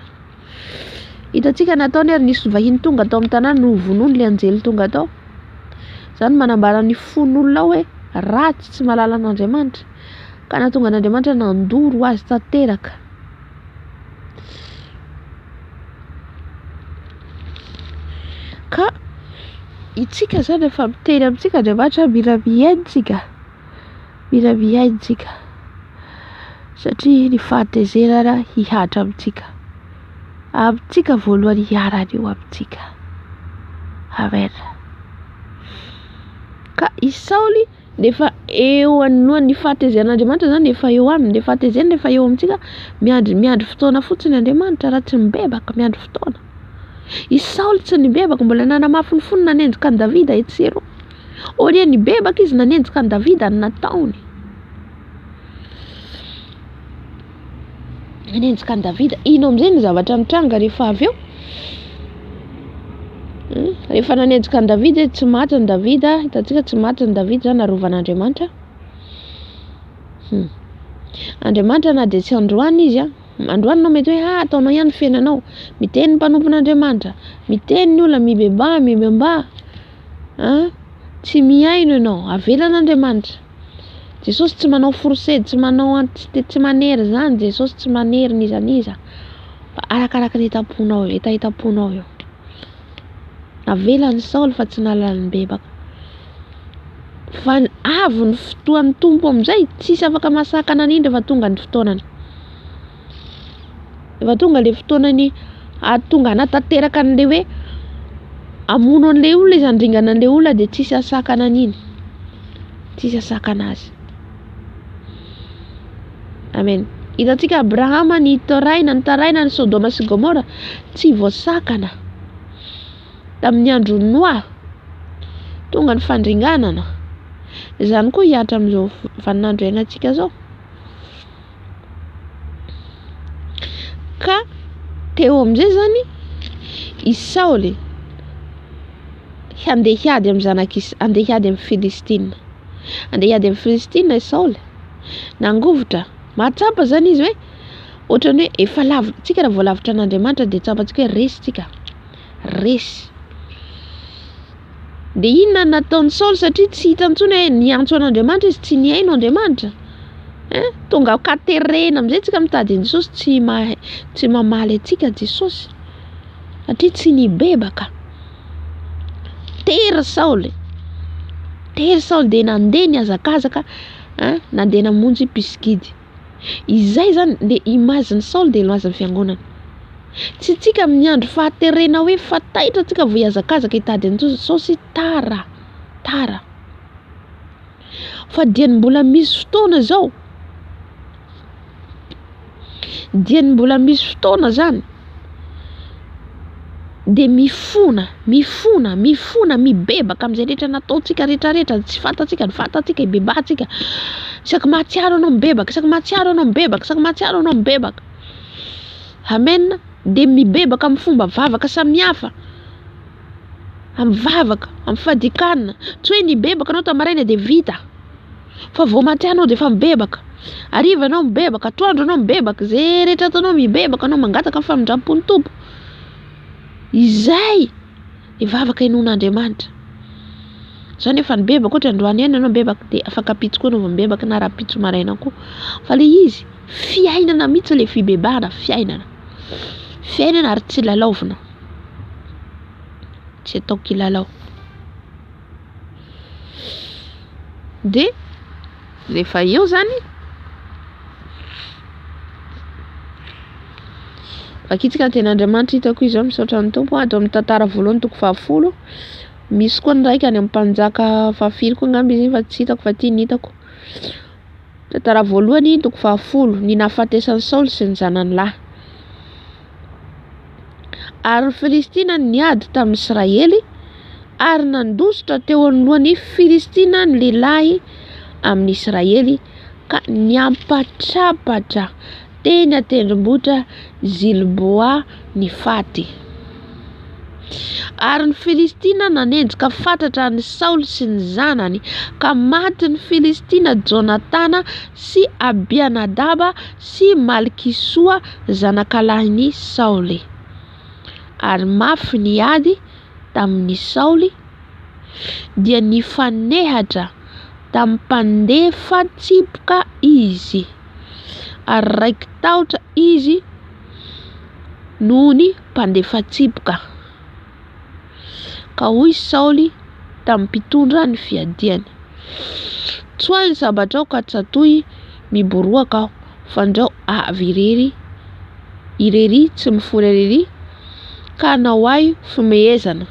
Hitantsika nataony ary nisy vahiny tonga tao amin'ny tanàna novonoiny ilay anjely tonga tao. Izany manambara ny fon'olona ao hoe ratsy tsy mahalala an'Andriamanitra. Ka nahatonga an'Andriamanitra nandoro azy tanteraka. Ka itsika izany efa miteny amintsika Andriamanitra mila mihaino tsika. Mila mihaino tsika. Satria ny fahatezerana hihatra amintsika. Amintsika voalohany hiharan'io amintsika. Amen. Ka i Saoly Nefa eo anoloan'ny fahatezeran'Andriamanitra izany efa eo aminy, le fahatezerana efa eo amintsika, miandry miandry fotoana fotsiny Andriamanitra raha tsy mibebaka, miandry fotoana. I Saoly tsy nibebaka, mbola nanamafy ny fony nanenjika an'i Davida etsy sy eroa. Au lieu nibebaka izy nanenjika an'i Davida ny nataony. Nanenjika an'i Davida. Ino amin'izay ny zavatra nitranga rehefa avy eo? Rehefa nanenjika an'i Davida izy, tsy maty ny Davida, hitantsika tsy maty ny Davida izany narovan'Andriamanitra. Andriamanitra na dia tsy androany izy an, androany ianao mety hoe ah ataonao ihany ny fiainanao, miteny ny mpanompon'Andriamanitra, miteny ny olona mibebaha, mibebaha, an, tsy mihaino ianao, avelan'Andriamanitra. Jesosy tsy manao forcé, tsy manao tsy manery izany Jesosy tsy manery n'iza n'iza fa arakaraka ny hetamponao eo, hetahetamponao eo. Navelan'i Saoly fa tsy nahalala nibebaka. Fa avy ny fotoan'ny Tompo amin'izay, tsisy afaka mahasakana an'iny rehefa tonga ny fotoanany. Efa tonga le fotoanany hahatonga hanatanteraka an'le hoe hamono an'le olona izy, handringana an'le olona dia tsisy hahasakana an'iny. Tsisy hahasakana azy. Amen. Hitantsika Abrahama nitaraina, nitaraina ny Sodoma sy Gomora, tsy voasakana. Tamin'ny andron'i Noa, tonga ny fandringanana. Izany koa hihatra amin'izao vaninandro iainantsika izao. Ka teo amin'izay zany i Saoly handeha hiady amin'ny zanak'i handeha hiady amin'ny Filistina. Handeha hiady amin'ny Filistina i Saoly. Nangovitra. Mahatsapa zany izy hoe ohatran'ny hoe efa lavitra, tsika raha vao lavitra an'Andriamanitra dia tsapantsika hoe resy tsika. Resy. Dia inona no nataon'i Saoly satria tsy hitany intsony hoe niantso an'Andriamanitra izy, tsy nihaino Andriamanitra. Hein? Tonga an-katerena amin'izay tsika mitady an'i Jesosy, tsy mahay, tsy mamaly antsika Jesosy. Satria tsy nibebaka. Tery Saoly. Tery Saoly dia nandeha nihazakazaka, hein? Nandeha namonjy mpisikidy. Izay zany le image-n'i Saoly dia image-n'ny fiangonana. Tsy tsika amin'ny andro fahaterena hoe fa taitra tsika vao hihazakazaka hitady an'i Jesosy tara, tara. Fa dieny mbola misy fotoana izao, dieny mbola misy fotoana zany dia mifona, mifona, mifona, mibebaka amin'izay rehetra nataontsika rehetrarehetra, ny tsy fantatsika, ny fantatsika, ibebahantsika. Isaky mahatsiaro anao mibebaka, isaky mahatsiaro anao mibebaka, isaky mahatsiaro anao mibebaka. Amen. Dia mibebaka amin'ny fomba vavaka samihafa. Amin'ny vavaka, amin'ny fadikanina. Tsy hoe nibebaka anao tamin'ny maraina dia vita. Fa vao maty anao dia efa mibebaka. Hariva anao mibebaka, atoandro anao mibebaka, izay rehetra ataonao mibebaka anao, mangataka ny famindram-pon'ny Tompo. Izay ny vavaka inoan'Andriamanitra. Zao nefa nibebaka ohatra androany ihany ianao mibebaka dia afaka ampitso koa anao vao mibebaka na rahampitso maraina koa. Fa ilay izy fiainana mihitsy ilay fibebahana, fiainana. Fiainana ary tsy lalaovina. Tsy atao kilalao. Dia rehefa eo zany vakitsika ny tenin'Andriamanitra hitako izy ao misaotra ny Tompo ato amin'ny tantara voalohany toko fahafolo misy koa ny raika any amin'ny mpanjaka fahafiry koa angamba izy iny fa tsy hitako fa ity ny hitako tantara voalohany toko fahafolo ny nahafatesan'i Saoly sy ny zanany lahy Ary ny Filistina niady tamin'ny Israely, ary nandositra teo anoloan'ny Filistina ny lehilahy amin'ny Israely, ka niampatrapatra teny an-tendrombohitra Gilboa ny faty. Ary ny Filistina nanenjika fatratra an'i Saoly sy ny zanany, ka matin'ny Filistina Jonatana sy Abianadaba sy Malkisoa zanakalahin'i Saoly. Ary mafy ny ady tamin'i Saoly, dia nifanehatra tamin'ny mpandefa tsipika izy, ary raiki-tahotra izy noho ny mpandefa tsipika. Ka hoy Saoly tamin'ny mpitondra ny fiadiany, Tsoahy ny sabatrao ka tsatohy miboroaka aho, fandrao avy irery irery tsy mifono irery ka hanao ahy fimehezana.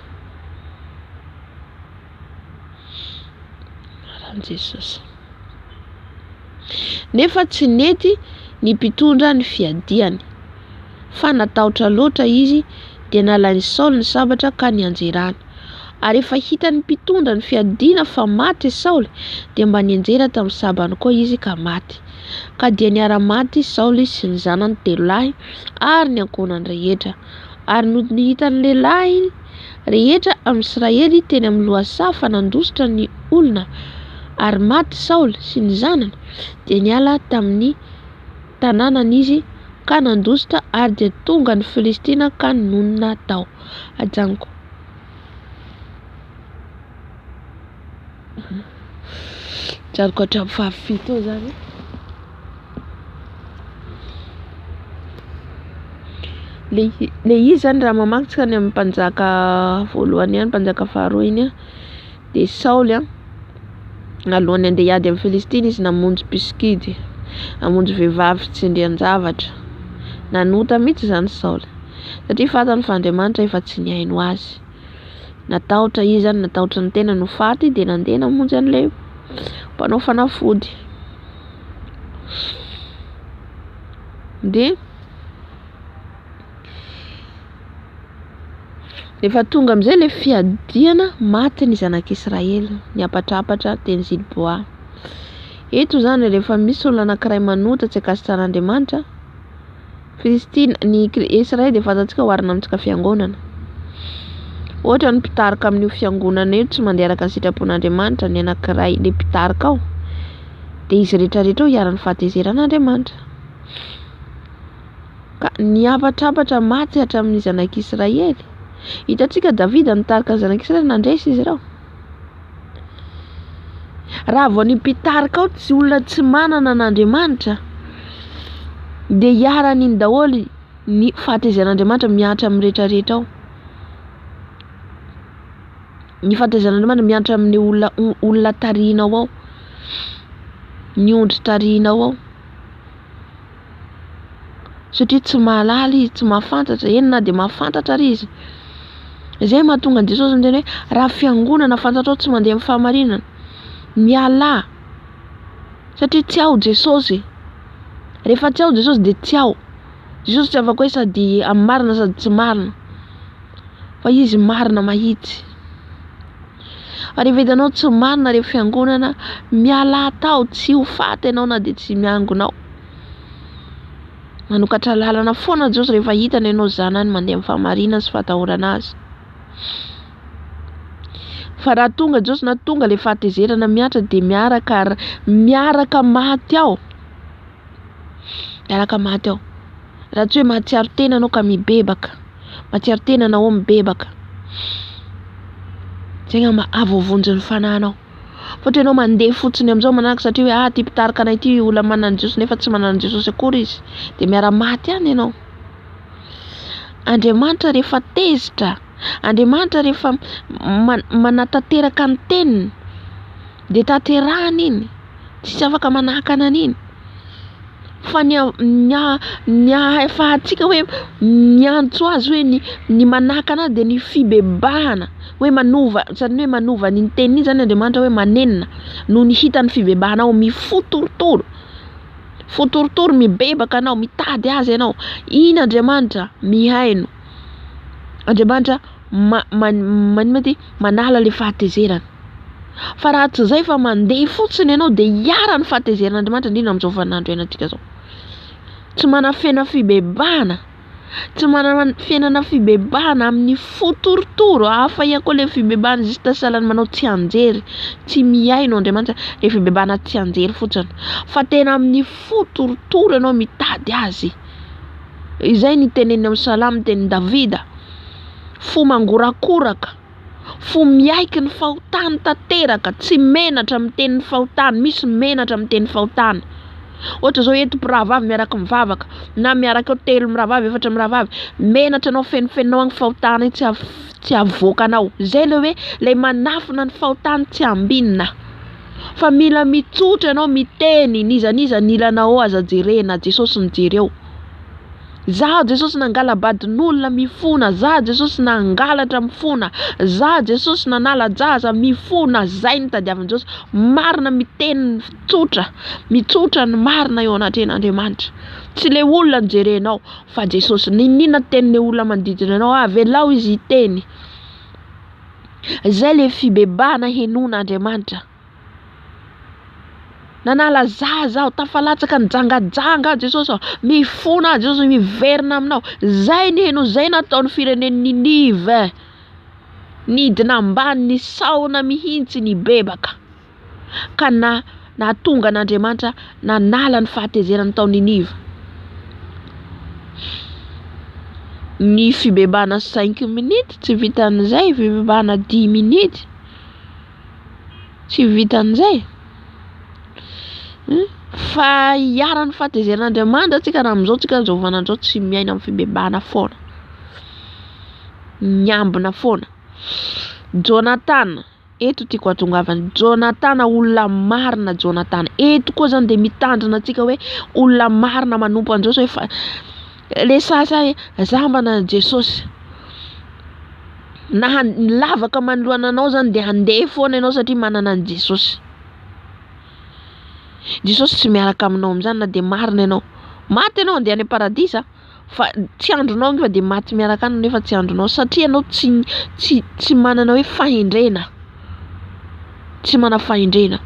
Anaran'i Jesosy. Nefa tsy nety ny mpitondra ny fiadiany, fa natahotra loatra izy, dia nalain'i Saoly ny sabatra ka nianjerany. Ary efa hitan'ny mpitondra ny fiadiana fa maty i Saoly, dia mba nianjera tamin'ny sabany koa izy ka maty. Ka dia niara-maty Saoly sy ny zanany telo lahy ary ny ankohonany rehetra. Ary nony hitan'ny lehilahy rehetra amin'ny Israely teny amin'ny lohasaha fa nandositra ny olona ary maty Saoly sy ny zanany, dia niala tamin'ny tanànany izy ka nandositra ary dia tonga ny Filistina ka nonina tao. Ajanoko. Ajanoko hatramin'ny fahafito eo zany. Le le izy zany raha mamaky tsika any amin'ny mpanjaka voalohany ihany, mpanjaka faharoa iny a, de Saoly a alohan'ny ande hiady amin'ny Filistina izy namonjy mpisikidy, namonjy vehivavy tsindrian-javatra, nanota mihitsy zany Saoly satria fantany fa Andriamanitra efa tsy nihaino azy. Natahotra izy zany, natahotra ny tenany ho faty de nandeha namonjy an'le mpanao fanafody. De efa tonga amizay le fiadiana, maty ny zanak'Israely, niapatrapatra teny Zilboa. Eto zany rehefa misy olona anankiray manota tsy ankasitrahan'Andriamanitra, Filistina, ny Israely dia fantatsika oharina amintsika fiangonana. Ohatra ny mpitarika amin'io fiangonana io tsy mandeha araka ny sitrapon'Andriamanitra ny anankiray le mpitarika ao, dia izy rehetrarehetra ao iharan'ny fahatezeran'Andriamanitra. Ka niapatrapatra maty hatramin'ny zanak'Israely. Hitantsika Davida nitarika ny zanak'Israely nandresy izy ireo. Raha vao ny mpitarika ao tsy olona tsy manana an'Andriamanitra dia iharan'iny daholo ny fahatezeran'Andriamanitra mihatra amin'ny rehetrarehetra ao. Ny fahatezeran'Andriamanitra mihatra amin'ny olona olona tarihinao ao, ny ondry tarihinao ao. Satria tsy mahalala izy, tsy mahafantatra, eny na dia mahafantatra ary izy. Izay mahatonga an'i Jesosy miteny hoe raha fiangonana fantatrao tsy mandeha amin'ny fahamarinana, mialà satria tsy ao Jesosy. Rehefa tsy ao Jesosy dia tsy ao. Jesosy tsy afaka hoe sady amin'ny marina sady tsy marina. Fa izy marina mahitsy. Fa rehefa hitanao tsy marina ilay fiangonana, mialà tao, tsy ho faty ianao na dia tsy miangona ao. Manokatra lalana foana Jesosy rehefa hitany ianao zanany mandeha amin'ny fahamarinana sy fahatahorana azy. Fa raha tonga Jesosy na tonga ilay fahatezerana mihatra dia miaraka miaraka maty ao. Miaraka maty ao. Raha tsy hoe mahatsiaro tena anao ka mibebaka. Mahatsiaro tena anao mibebaka. Zay angamba hahavoavonjy ny fanahinao. Fa ohatra ianao mandeha fotsiny amin'izao manahaka satria hoe ah ty mpitarika anay ity olona manana an'i Jesosy nefa tsy manana an'i Jesosy akory izy. Dia miara-maty ihany ianao. Andriamanitra rehefa tezitra, Andriamanitra rehefa manatanteraka ny teniny dia tanterahany iny. Tsisy afaka manakana an'iny. Fa ny ny ny ahafahantsika hoe miantso azy hoe ny ny manakana azy dia ny fibebahana hoe manova zany hoe manova an'iny teniny iny zany Andriamanitra hoe manenina noho ny hitan'ny fibebahanao mifoha torotoro, fo torotoro mibebaka anao mitady azy ianao, iny Andriamanitra mihaino, Andriamanitra ma- ma- manino ma ty manala le fahatezerana. Fa raha tsy izay fa mandeha fotsiny ianao dia hiharan'ny fahatezeran'Andriamanitra indrindra amin'izao vaninandro iainantsika izao. Tsy manafena fibebahana. Tsy manana fiainana fibebahana amin'ny fo torotoro, hafa ihany koa le fibebahana juste sahalan'ny manao tsianjery, tsy mihaino Andriamanitra, le fibebahana tsianjery fotsiny, fa tena amin'ny fo torotoro ianao mitady Azy. Izay ny teneniny amin'ny salamo, tenin'i Davida, fo mangorakoraka, fo miaiky ny fahotany tanteraka, tsy menatra miteny ny fahotany, misy menatra miteny fahotana. Ohatra zao eto mpirahavavy miaraka mivavaka, na miaraka eo telo mirahavavy, efatra mirahavavy, menatra anao fenofenonao agny fahotana io tsy tsy avoakanao. Zay le hoe le manafina ny fahotany tsy ambinina. Fa mila mitsotra ianao miteny, n'iza n'iza anilanao eo aza jerena, Jesosy mijery eo. Zaho Jesosy nangala-badin'olona mifona, zaho Jesosy nangalatra mifona, zaho Jesosy nanala-jaza mifona, zay no tadiavin'i Jesosy, marina miteny tsotra, mitsotra ny marina eo anatrehan'Andriamanitra, tsy le olona no jerenao fa Jesosy, n'inon'inona tenin'le olona manodidina anao, avelao izy hiteny, zay le fibebahana henoin'Andriamanitra. Nanala zaza aho, tafalatsaka nijangajanga aho Jesosy ô, mifona aho Jesosy miverina aminao. Zay ny heno zay nataon'ny firenen'i Ninive. Nidina ambany nisaona mihitsy nibebaka. Ka na nahatonga an'Andriamanitra nanala ny fahatezerany tao Ninive. Ny fibebahana cinq minutes tsy vitan'izay, fibebahana dix minutes. Tsy vitan'izay fa iharan'ny fahatezeran'Andriamanitra tsika raha amin'izao tsika izao vaninandro izao tsy miaina amin'ny fibebahana foana, miambina foana. Jonatana, eto tiako hahatongavana, Jonatana olona marina Jonatana, eto koa zany de mitandrina antsika hoe olona marina manompo an'i Jesosy hoe fa le sahisahy hoe za manana an'i Jesosy. Na ny lavaka manoloana anao zany dia handeha foana ianao satria manana an'i Jesosy. Jesosy tsy miaraka aminao amin'izany na dia marina ianao. Maty ianao handeha any am-paradisa fa tsy andronao nefa dia maty miaraka any nefa tsy andronao satria ianao tsy tsy tsy manana hoe fahendrena. Tsy manana fahendrena.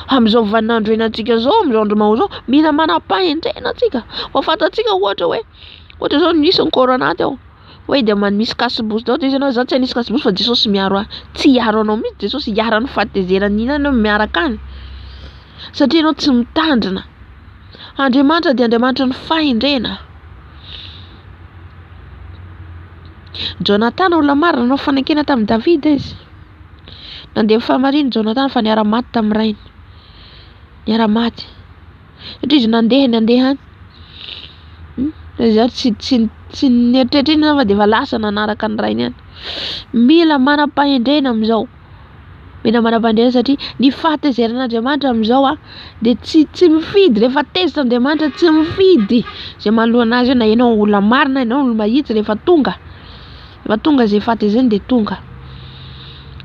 Amin'izao vaninandro iainantsika izao, amin'izao andro maha izao, mila manam-pahendrena antsika. Vao fantatsika ohatra hoe, ohatra izao nisy ny corona teo. Hoe dia man misy cache bouche daholo dia izy ianao za tsy hanisy cache bouche fa Jesosy miaro ahy. Tsy hiaro anao mihitsy Jesosy, hiharan'ny fahatezerany iny ianao miaraka any. Satria ianao tsy mitandrina. Andriamanitra dia Andriamanitry ny fahendrena. Jonatana olona marina nanao fanekena tamin'i Davida izy. Nandeha ny fahamarinana Jonatana fa niara-maty tamin'ny rainy. Niara-maty. Satria izy nandeha nandeha any. Izy ary tsy tsy tsy nieritreritra inona fa dia efa lasa nanaraka ny rainy any. Mila manam-pahendrena amin'izao. Mila manam-pahendrena satria ny fahatezeran'Andriamanitra amin'izao a dia tsy tsy mifidy rehefa tezitra Andriamanitra tsy mifidy izay manoloana azy eo na ianao olona marina ianao olona mahitsy rehefa tonga. Rehefa tonga izay fahatezerany dia tonga.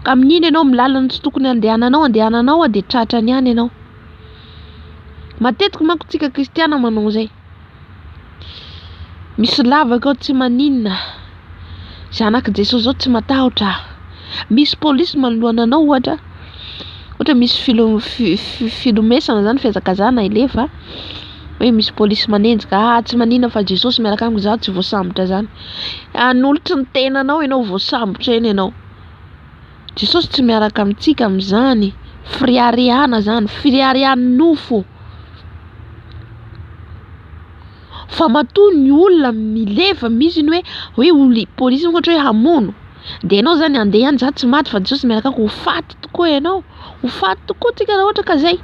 Ka amin'iny ianao amin'ny lalana tsy tokony handehananao andehananao dia tratrany ihany ianao. Matetika manko tsika kristiana manao izay. Misy lavaka ao tsy maninona. Zanak'i Jesosy zao tsy matahotra. Misy polisy manoloana anao ohatra, ohatra misy filo- filomesana zany fihazakazahana alefa, hoe misy polisy manenjika, ah tsy maninona fa Jesosy miaraka amiko zaho tsy voasambotra zany. Hanolotry ny tenanao ianao voasambotra eny ianao. Jesosy tsy miaraka amintsika amin'izany fireharehana zany, fireharehan'ny nofo. Fa matoa ny olona milefa misy ny hoe hoe olo polisy ohatra hoe hamono de ianao zany handeha ihany za tsy maty fa Jesosy miaraka amiko, ho faty tokoa ianao, ho faty tokoa tsika raha ohatra ka zay.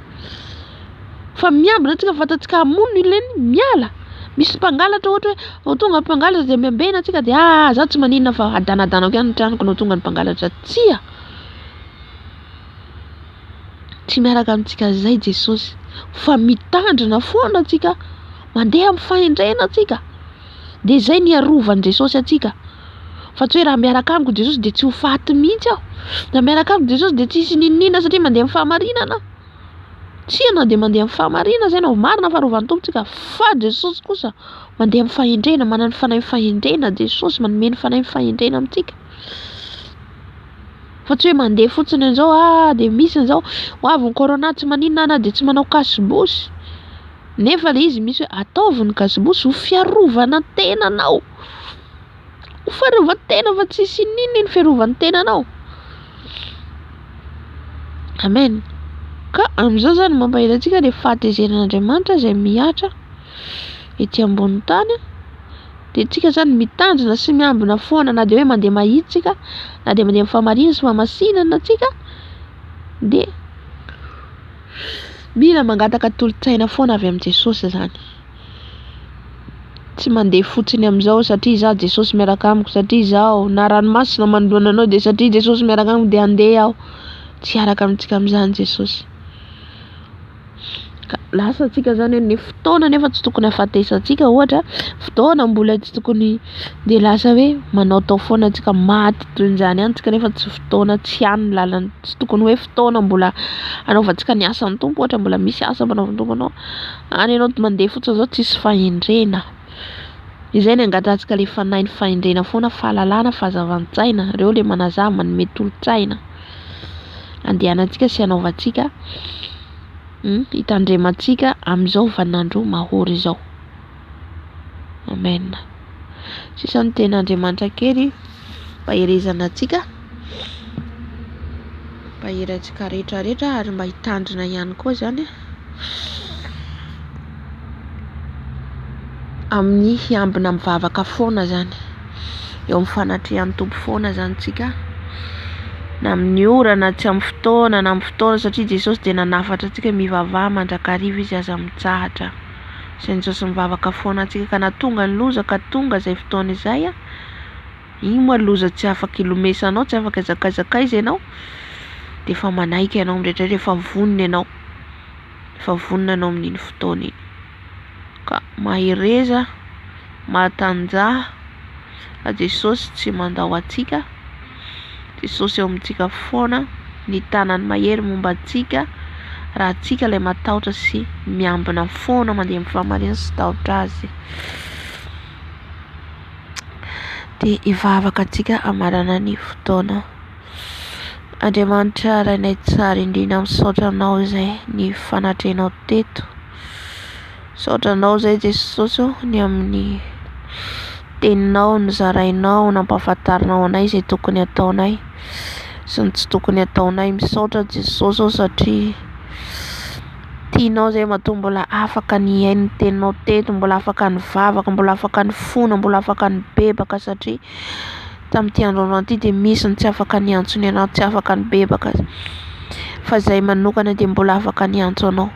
Fa miambina tsika fantatsika hamono ny olona iny miala. Misy mpangalatra ohatra hoe ho tonga ny mpangalatra dia miambena tsika dia ah za tsy maninona fa adanadanako ihany ny tranoko no tonga ny mpangalatra. Tsia! Tsy miaraka amintsika zay Jesosy fa mitandrina foana tsika, mandeha amin'ny fahendrena tsika. Dia zay ny hiarovan'i Jesosy antsika. Fa tsy hoe raha miaraka amiko Jesosy dia tsy ho faty mihitsy aho. Raha miaraka amiko Jesosy dia tsy hisy n'inon'inona satria mandeha amin'ny fahamarinana aho. Tsia na dia mandeha amin'ny fahamarinana aza ianao, marina fa arovan'ny Tompo tsika, fa Jesosy kosa mandeha amin'ny fahendrena, manana ny fanahin'ny fahendrena Jesosy, manome ny fanahin'ny fahendrena amintsika. Fa tsy hoe mandeha fotsiny an'izao, ah dia misy an'izao, ho avy ny corona tsy maninona na dia tsy manao cache-bouche. Nefa le izy misy hoe ataovy ny gasyboso ho fiarovana tenanao. Ho fiarovan-tena fa tsisy inoninona iny fiarovan-tenanao. Amen. Ka amin'izao zany mampahery antsika le fahatezeran'Andriamanitra izay mihatra ety ambonin'ny tany. Dia tsika zany mitandrina sy miambina foana na dia hoe mandeha mahitsy tsika, na dia mandeha amin'ny fahamarinana sy fahamasinana tsika, dia mila mangataka tolo-tsaina foana avy amin'i Jesosy zany. Tsy mandeha fotsiny amin'izao satria izaho Jesosy miaraka amiko, satria izaho na ranomasina manoloana anao dia satria Jesosy miaraka amiko dia handeha aho. Tsy hiaraka amintsika amin'izany Jesosy. Ka lasa antsika zany hoe ny fotoana nefa tsy tokony hahafatesantsika ohatra, fotoana mbola tsy tokony dia lasa hoe manaotao foana antsika, maty toy izany ihany tsika nefa tsy fotoana, tsy any ny lalana, tsy tokony hoe fotoana mbola hanaovantsika ny asan'ny Tompo ohatra, mbola misy asa ampanaovin'ny Tompo anao, any ianao mandeha fotsiny zao tsisy fahendrena. Izay ny angatahantsika le fanahy ny fahendrena foana, fahalalana, fahazavan-tsaina, ireo le manazava, manome tolo-tsaina andehanantsika sy hanaovantsika, hitandremantsika amin'izao vaninandro mahory izao. Amen. Sisa ny tenin'Andriamanitra kely mba herezana antsika, mba hery antsika rehetra rehetra ary mba hitandrina ihany koa izany amin'ny hiambina mivavaka foana izany, eo amin'ny fanatrehan'ny Tompo foana izany tsika, na amin'ny ora na tsy amin'ny fotoana na amin'ny fotoana satria Jesosy dia nanafatra antsika hoe mivavaha mandrakariva izy aza mitsahatra. Izay Jesosy mivavaka foana antsika ka na tonga ny loza ka tonga izay fotoana izay, iny moa loza tsy afaka ilomesanao, tsy afaka izakaizakaiza ianao, dia efa manaiky ianao amin'ny rehetra rehetra, efa vonona ianao, efa vonona ianao amin'iny fotoana iny. Ka mahereza, matanjaha, fa Jesosy tsy mandao antsika, Jesosy eo amintsika foana, ny tanany mahery momba antsika, raha antsika ilay matahotra sy miambina foana mandeha amin'ny fahamarinana sy tahotra Azy. Dia hivavaka antsika hamarana ny fotoana. Andriamanitra Rainay tsara indrindra, misaotra Anao izay ny fanatrehanao teto. Misaotra Anao izay Jesosy ô, ny amin'ny teninao nozarainao, nampahafantarinao anay izay tokony hataonay sy ny tsy tokony hataonay. Misaotra Jesosy ô satria tianao izay matoa mbola afaka nihaino ny teninao teto, mbola afaka nivavaka, mbola afaka nifona, mbola afaka nibebaka satria tamin'ity androandroany ity dia misy ny tsy afaka niantso ny anao, tsy afaka nibebaka fa izay manokana dia mbola afaka niantso anao.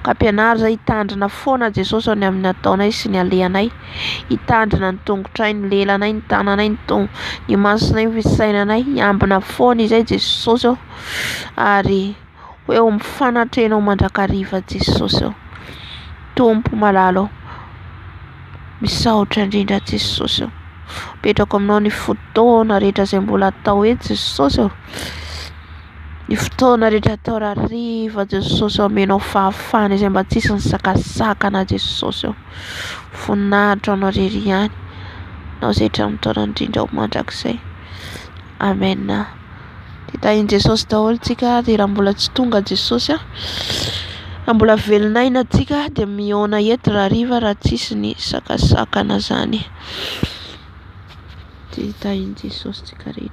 Ka ampianaro izay hitandrina foana Jesosy ao ny amin'ny ataonay sy ny alehanay, hitandrina ny tongotray, ny lelanay, ny tananay, ny tong- ny masonay, ny fisainanay, hiambina foana izay Jesosy ô, ary ho eo amin'ny fanatrehanao mandrakariva Jesosy ô. Tompo malala ô, misaotra indrindra Jesosy ô. Apetrako aminao ny fotoana rehetra izay mbola atao eto Jesosy ô. Ny fotoana rehetra atao rariva Jesosy ô, amenao fahafahana izay mba tsisy ny sakasakana Jesosy ô. Voninahitra anao irery ihany, anao izay hatramin'ny taona indrindra ho mandrakizay. Amen. Dia tahin'i Jesosy daholo tsika dia raha mbola tsy tonga Jesosy a, raha mbola velon'aina tsika dia mihaona eto rahariva raha tsisy ny sakasakana zany. Dia tahin'i Jesosy tsika rehetra.